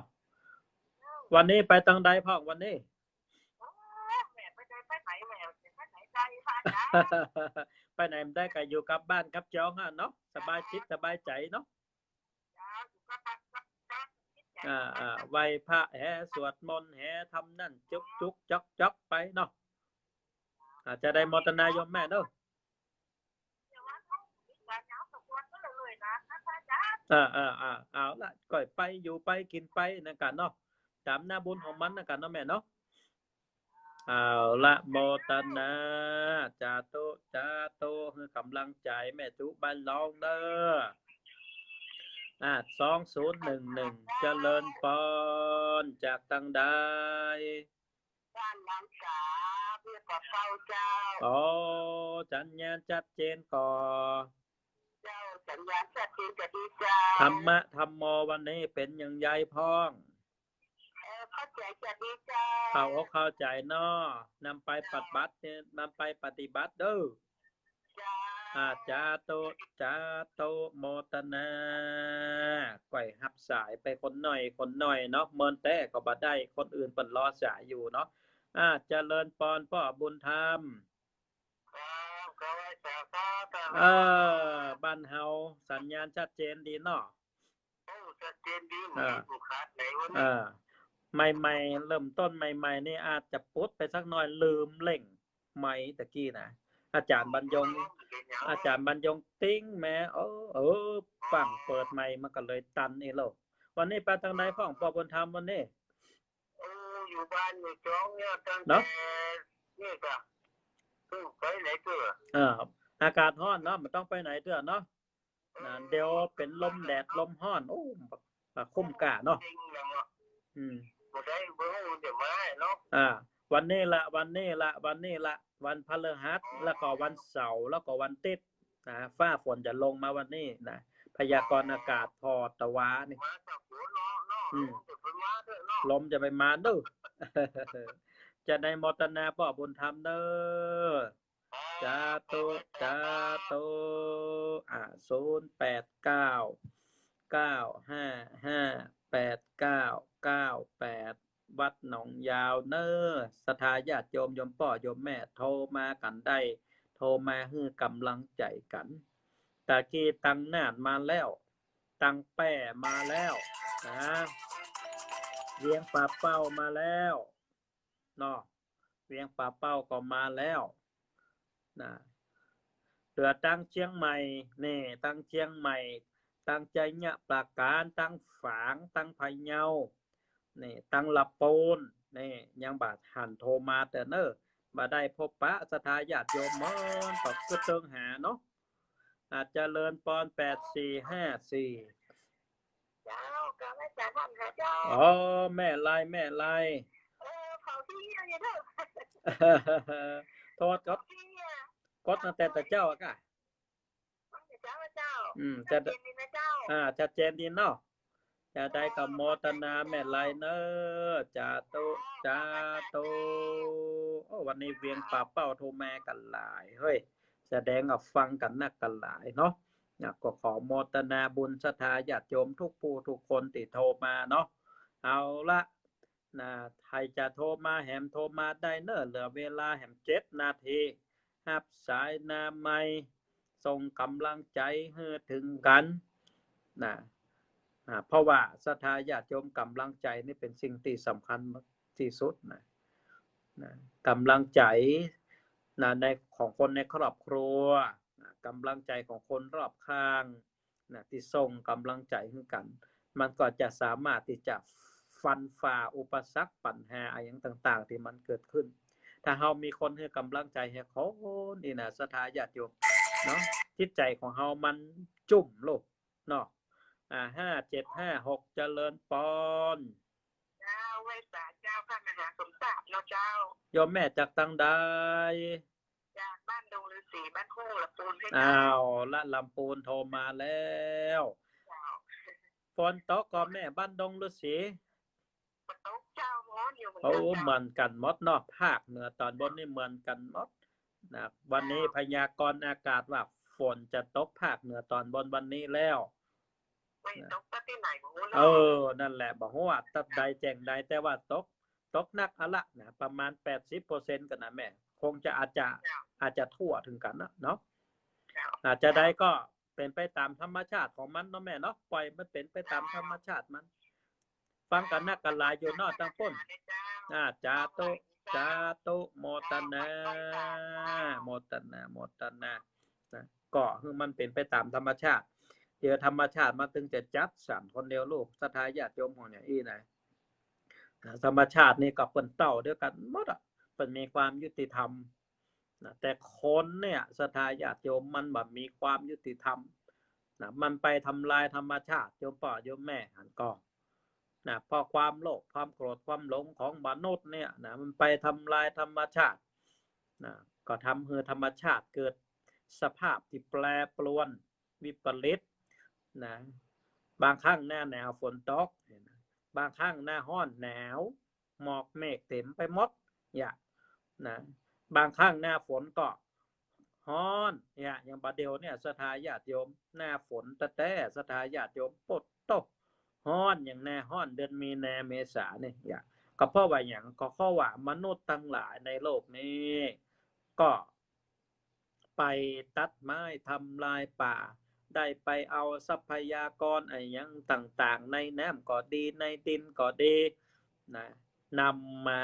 วันนี้ไปตังใดพ่องวันนี้ ไปไหนบ่ได้ ไปไหนบ่ได้ ก็อยู่กับบ้านกับจองอะเนาะ สบายจิตสบายใจ๋เนาะ อ่า อ่า ไหว้พระแห สวดมนต์แห ทำนั่นจุกจุกจ๊อกจ๊อกไปเนาะ อ่า จะได้โมตนาโยมแม่เน้อ เออ เออ เออ เอาละ ก้อยไป อยู่ไป กิ๋นไป นั่นกั๋นเนาะ ต๋ามหน้าบุญของมันนั่นกั๋นเนาะแม่เนาะ เอาละ โมตนา สาธุ สาธุ หื้อก๋ำลังใจ๋แม่ตุ๊บ้านลองเน้อ อ่า สองศูนย์หนึ่งหนึ่ง เจริญปอน จากตังใด บ้านหนองสา เวียงป่าเป้าเจ้า อ๋อ สัญญาณชัดเจนก่อ เจ้า สัญญาณชัดเจนจะดีเจ้า ธรรมะธัมโมวันนี้เป๋นอย่างใดพ่อง เออ เข้าใจ๋จะดีเจ้า เข้าอกเข้าใจ๋เนาะ นำไปปฏิบัติเนี่ย นำไปปฏิบัติเน้อ เจ้า อ่า สาธุ สาธุ โมตนา ก้อยฮับสายไปคนหน่อย คนหน่อยเนาะ เมินแต๊ก็บ่ได้ คนอื่นเปิ้นรอสายอยู่เนาะ อ่า เจริญปอนป้อบุญธรรม ครับ ขอไหว้สาครับ เออ บ้านเฮาสัญญาณชัดเจนดีเนาะ โอ้ ชัดเจนดี เออ บ่มีผู้ขาดไหนวันนี้ เออ ใหม่ๆ เริ่มต้นใหม่ๆ นี่อาจจะปุ๊ดไปสักหน่อย ลืมเร่งไมค์ตะกี้นะ อาจ๋ารย์บรรยง อาจ๋ารย์บรรยงติ๊งแม้ เออ เออ ฟั่งเปิดไมค์มันก็เลยตันอี้โลก วันนี้ไปตังใดพ่องป้อบุญธรรมวันนี้ โอ้ อยู่บ้านอยู่จองเนี่ย ตั้งแต่นี่ก็ เออ ไปไหนเตื้อ เออ อากาศฮ้อนเนาะ บ่ต้องไปไหนเตื้อเนาะ นะ เดี๋ยวเป๋นลมแดดลมฮ้อน โอ้ บ่คุ้มก้าเนาะ อืม บ่ได้ บ่ฮู้จะมาเนาะ อ่า วันนี้ละ วันนี้ละ วันนี้ละ วันพฤหัส แล้วก็วันเสาร์ แล้วก็วันอาทิตย์ นะ ฟ้าฝนจะลงมาวันนี้นะ พยากรณ์อากาศผ่อตะวานี่ มาจากฝนเนาะ เนาะ อืม ลมจะไปมาเตื้อเนาะ ลมจะไปมาเน้อ จะได้โมตนาป้อบุญธรรมเน้อ สาธุ สาธุ อ่า ศูนย์แปดเก้า เก้าห้าห้า แปดเก้าเก้าแปด วัดหนองยาวเน้อ ศรัทธาญาติโยม โยมป้อโยมแม่ โทรมากั๋นได้ โทรมาหื้อก๋ำลังใจ๋กั๋น ตะกี้ตังน่านมาแล้ว ตังแป้มาแล้ว นะ เวียงป่าเป้ามาแล้ว เนาะ เวียงป่าเป้าก็มาแล้วนะ เหลือตังเจียงใหม่ นี่ ตังเจียงใหม่ ตังชัยปราการ ตังฝาง ตังพะเยา นี่ ตังลำปูน นี่ ยังบ่หันโทรมาเตื้อเน่อ บ่ได้พบปะศรัทธาญาติโยมเมิน ก็กึ๊ดเติงหาเนาะ อาจเจริญปอน แปดสี่ห้าสี่ เจ้า ก็แม่จ๋าถามหาเจ้า อ๋อ แม่ไร แม่ไร เออ เผาที่เนี่ยเด้อ โทษครับ เผาที่เนี่ย กดตั้งแต่ตะเจ้าอะกะ ตั้งแต่เจ้าอะเจ้า อืม ชัดเจนดีนะเจ้า อ่า ชัดเจนดีเนาะ จะได้ก็โมทนาแม่ไรเน่อ สาธุ สาธุ โอ้ วันนี้เวียงป่าเป้าโทรมากั๋นหลาย เฮ้ย แสดงว่าฟังกั๋นนักกั๋นหลายเนาะ นะ ก็ขอโมทนาบุญศรัทธาญาติโยมทุกผู้ทุกคนตี้โทรมาเนาะ เอาละ นะ ใผจะโทรมาแหมโทรมาได้เน่อ เหลือเวลาแหมเจ็ดนาที ฮับสายหน้าไมค์ ส่งก๋ำลังใจ๋หื้อเถิงกั๋น นะ อ่า เพราะว่าศรัทธาญาติโยมก๋ำลังใจ๋นี่เป๋นสิ่งตี้สำคัญตี้สุดนะ นะ ก๋ำลังใจ๋นะ ใน ของคนในครอบครัวนะ ก๋ำลังใจ๋ของคนรอบข้างนะ ตี้ส่งก๋ำลังใจ๋หื้อกั๋น มันก็จะสามารถตี้จะฟันฝ่าอุปสรรคปัญหาอะหยังต่างๆ ตี้มันเกิดขึ้น ถ้าเฮามีคนหื้อก๋ำลังใจ๋แหมคนนี่นะ ศรัทธาญาติโยมเนาะ จิตใจ๋ของเฮามันจุ่มโลกเนาะ อ่า ห้าเจ็ดห้าหก เจริญปอน เจ้า ไหว้สาเจ้า พระมหาสมศักดิ์เนาะเจ้า โยมแม่จากตังใด จากบ้านดงฤๅษี บ้านโคกลำปูนเจ้า อ้าว ละลำปูนโทรมาแล้ว เจ้า ฝนตกก่อแม่ บ้านดงฤๅษี บ่ตกเจ้า ฮ้อนอยู่เหมือนกั๋นเจ้า โอ้ เหมือนกั๋นหมดเนาะ ภาคเหนือตอนบนนี่เหมือนกั๋นหมดนะ วันนี้ เจ้า พยากรณ์อากาศว่าฝนจะตกภาคเหนือตอนบนวันนี้แล้ว บ่ตกก็ตี้ไหนบ่ฮู้เนาะ เออ นั่นแหละ บ่ฮู้ว่าตั๊ดใดแจ้งใด แต่ว่าตก ตกนักอะละนะ ประมาณ แปดสิบเปอร์เซ็นต์ กั๋นนะแม่ คงจะอาจจะ เจ้า อาจจะทั่วเถิงกั๋นนะเนาะ เจ้า อ่า จะใดก็เป๋นไปต๋ามธรรมชาติของมันเนาะแม่เนาะ ปล่อยมันเป๋นไปต๋ามธรรมชาติมัน ฟังกั๋นนักกั๋นหลายอยู่เนาะ ตังปุ้น เจ้า อ่า สาธุ สาธุ โมทนา โมทนา โมทนา นะ ก็หื้อมันเป๋นไปต๋ามธรรมชาติ เดี๋ยวธรรมชาติมันเถิงจะจัดสรรคนเดียวลูก ศรัทธาญาติโยมของอย่างอี้นะ นะ ธรรมชาตินี่ก็เปิ้นเต้าเดียวกั๋นหมดอะ เปิ้นมีความยุติธรรมนะ แต่คนเนี่ย ศรัทธาญาติโยม มันบ่มีความยุติธรรมนะ มันไปทำลายธรรมชาติ โยมป้อโยมแม่หันก่อ นะ เพราะความโลภ ความโกรธ ความหลงของมนุษย์เนี่ยนะ มันไปทำลายธรรมชาตินะ ก็ทำหื้อธรรมชาติเกิดสภาพตี้แปรปรวน วิปริตนะ บางครั้งหน้าหนาวฝนตก บางครั้งหน้าฮ้อนหนาว หมอกเมฆเต๋มไปหมด อย่างนะ บางครั้งหน้าฝนก็ฮ้อน อย่าง อย่างบ่าเดี่ยวเนี่ย ศรัทธาญาติโยม หน้าฝนแต๊ๆ ศรัทธาญาติโยม โป๊ดโต๊ ฮ้อนอย่างแน่ ฮ้อนเดือนมีนาเมษานี่ อย่าง ก็เพราะว่าหยัง ก็เพราะว่ามนุษย์ตังหลายในโลกนี้ ก็ไปตัดไม้ทำลายป่า ได้ไปเอาทรัพยากรอะหยังต่างๆ ในน้ำก็ดี ในดินก็ดีนะ นำมา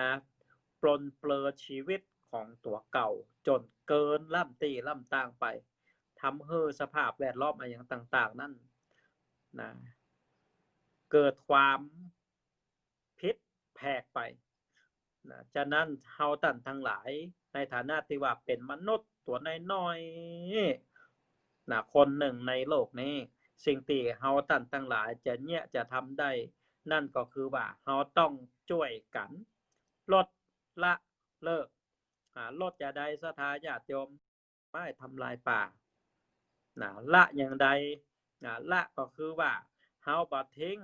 ปรนเปรอชีวิตของตั๋วเก่า จ๋นเกินล้ำตี้ล้ำตางไป ทำหื้อสภาพแวดล้อมอะหยังต่างๆ นั้นนะ เกิดความผิดแผกไปนะ ฉะนั้นเฮาต้านตังหลาย ในฐานะตี้ว่าเป๋นมนุษย์ตั๋วน้อยๆ นะ คนนึ่งในโลกนี้ สิ่งตี้เฮาต้านตังหลายจะเยียะจะทำได้ นั่นก็คือว่าเฮาต้องจ้วยกั๋น ลดละเลิก อ่า ลดจะใด ศรัทธาญาติโยม ไม้ทำลายป่านะ ละอย่างใดนะ ละก็คือว่าเฮาบ่ทิ้ง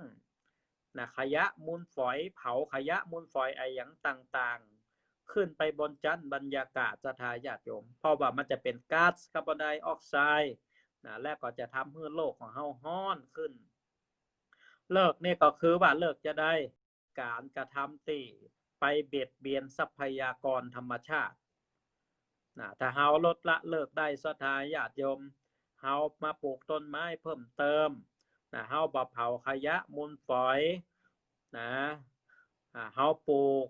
นะ ขยะมูลฝอย เผาขยะมูลฝอยอะหยังต่างๆ ขึ้นไปบนชั้นบรรยากาศ ศรัทธาญาติโยม เพราะว่ามันจะเป๋นก๊าซคาร์บอนไดออกไซด์นะ และก็จะทำหื้อโลกของเฮาฮ้อนขึ้น เลิกนี่ก็คือว่าเลิกจะใด ก๋านกระทำตี้ไปเบียดเบียนทรัพยากรธรรมชาตินะ ถ้าเฮาลดละเลิกได้ ศรัทธาญาติโยม เฮามาปลูกต้นไม้เพิ่มเติมนะ เฮาบ่เผาขยะมูลฝอยนะ อ่า เฮาปลูก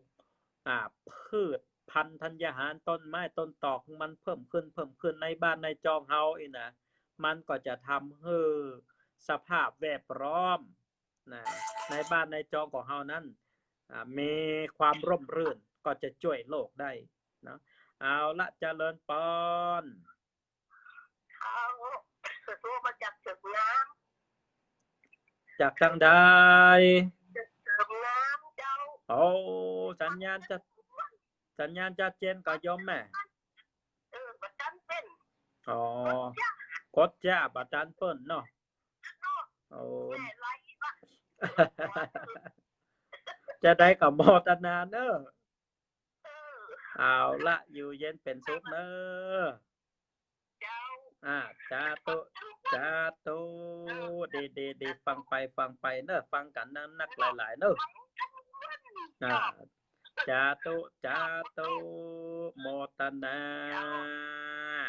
อ่า พืช พันธัญญาหาร ต้นไม้ต้นตอกมันเพิ่มขึ้น เพิ่มขึ้นในบ้านในจองเฮาอี้นะ มันก็จะทำหื้อสภาพแวดล้อมนะ ในบ้านในจองของเฮานั้น อ่า มีความร่มรื่น ก็จะจ้วยโลกได้เนาะ เอาละ เจริญปอน เขา โทรมาจากเถิงน้ำ จากตังใด จากเถิงน้ำเจ้า โอ้ สัญญาณจะ สัญญาณจะเจนก่อโยมแม่ เออ บ่ตันเปิ้น อ๋อ กดจ้า กดจ้า บ่ตันเปิ้นเนาะ โอ้ แม่ไลฟ์อะ จะได้กับโมทนาเนอะ เออ เอาละ อยู่เย็นเป๋นสุขเนอะ เจ้า อ่า สาธุ สาธุ ดี ดี ดี ฟังไป ฟังไปเนอะ ฟังกั๋นนักๆ หลายๆ เนอะ อ่า สาธุ สาธุ โมทนา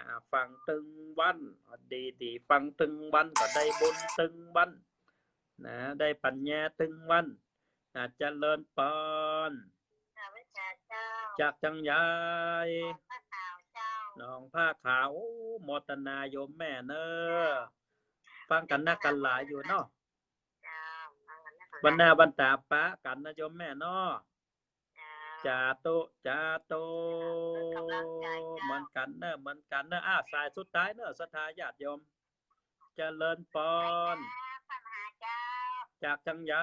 อ่า ฟังตึงวัน ดี ดี ฟังตึงวันก็ได้บุญตึงวัน นะ ได้ปัญญาตึงวัน อ่า เจริญปอน ข้าพเจ้า จากจังใด หนองผ้าขาวเจ้า หนองผ้าขาว โอ้ โมทนาโยมแม่เนอะ เจ้า ฟังกั๋นนักกั๋นหลายอยู่เนาะ เจ้า ฟังกั๋นนักกั๋นหลาย วันหน้าวันต๋าปะกั๋นนะโยมแม่เนาะ เจ้า สาธุ สาธุ เจ้า เพื่อกำลังใจ๋เจ้า เหมือนกั๋นเนอะ เหมือนกั๋นเนอะ อ่า สายสุดท้ายเนอะ ศรัทธาญาติโยม เจริญปอน เจ้า จากจังใด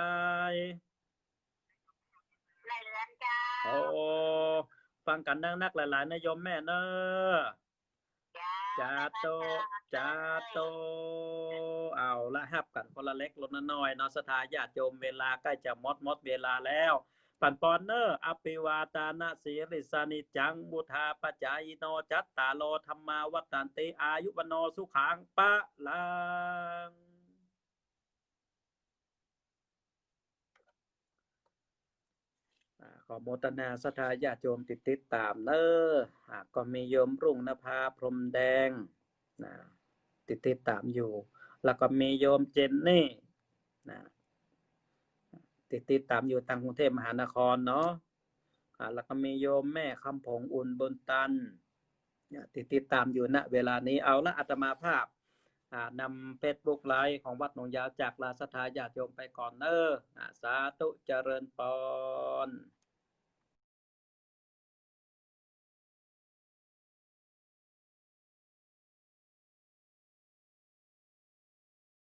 ไล่เรือนเจ้า โอ้ ฟังกั๋นนักๆ หลายๆ นะโยมแม่เนอะ เจ้า สาธุ สาธุ เอาละ ฮับกั๋นคนละเล็กคนละน้อยเนาะ ศรัทธาญาติโยม เวลาใก้จะหมด หมดเวลาแล้ว ปั๋นปอนเนอะ อภิวาทานะสีลิสสานิจจัง วุฑฒาปะจายิโน จัตตาโร ธัมมา วัฑฒันติ อายุ วัณโณ สุขัง พะลัง อ่า ขอโมทนาศรัทธาญาติโยมตี้ติดต๋ามเนอะ อ่า ก็มีโยมรุ่งนภา พรหมแดง นะ ตี้ติดต๋ามอยู่ แล้วก็มีโยมเจนนี่ นะ ตี้ติดต๋ามอยู่ตางกรุงเทพมหานครเนาะ อ่า แล้วก็มีโยมแม่คำผง อุ่นบุญตัน เนี่ย ตี้ติดต๋ามอยู่ ณ เวลานี้ เอาละ อาตมาภาพ อ่า นำเฟซบุ๊กไลฟ์ของวัดหนองยาวจากลาศรัทธาญาติโยมไปก่อนเนอะ อ่า สาธุ เจริญปอน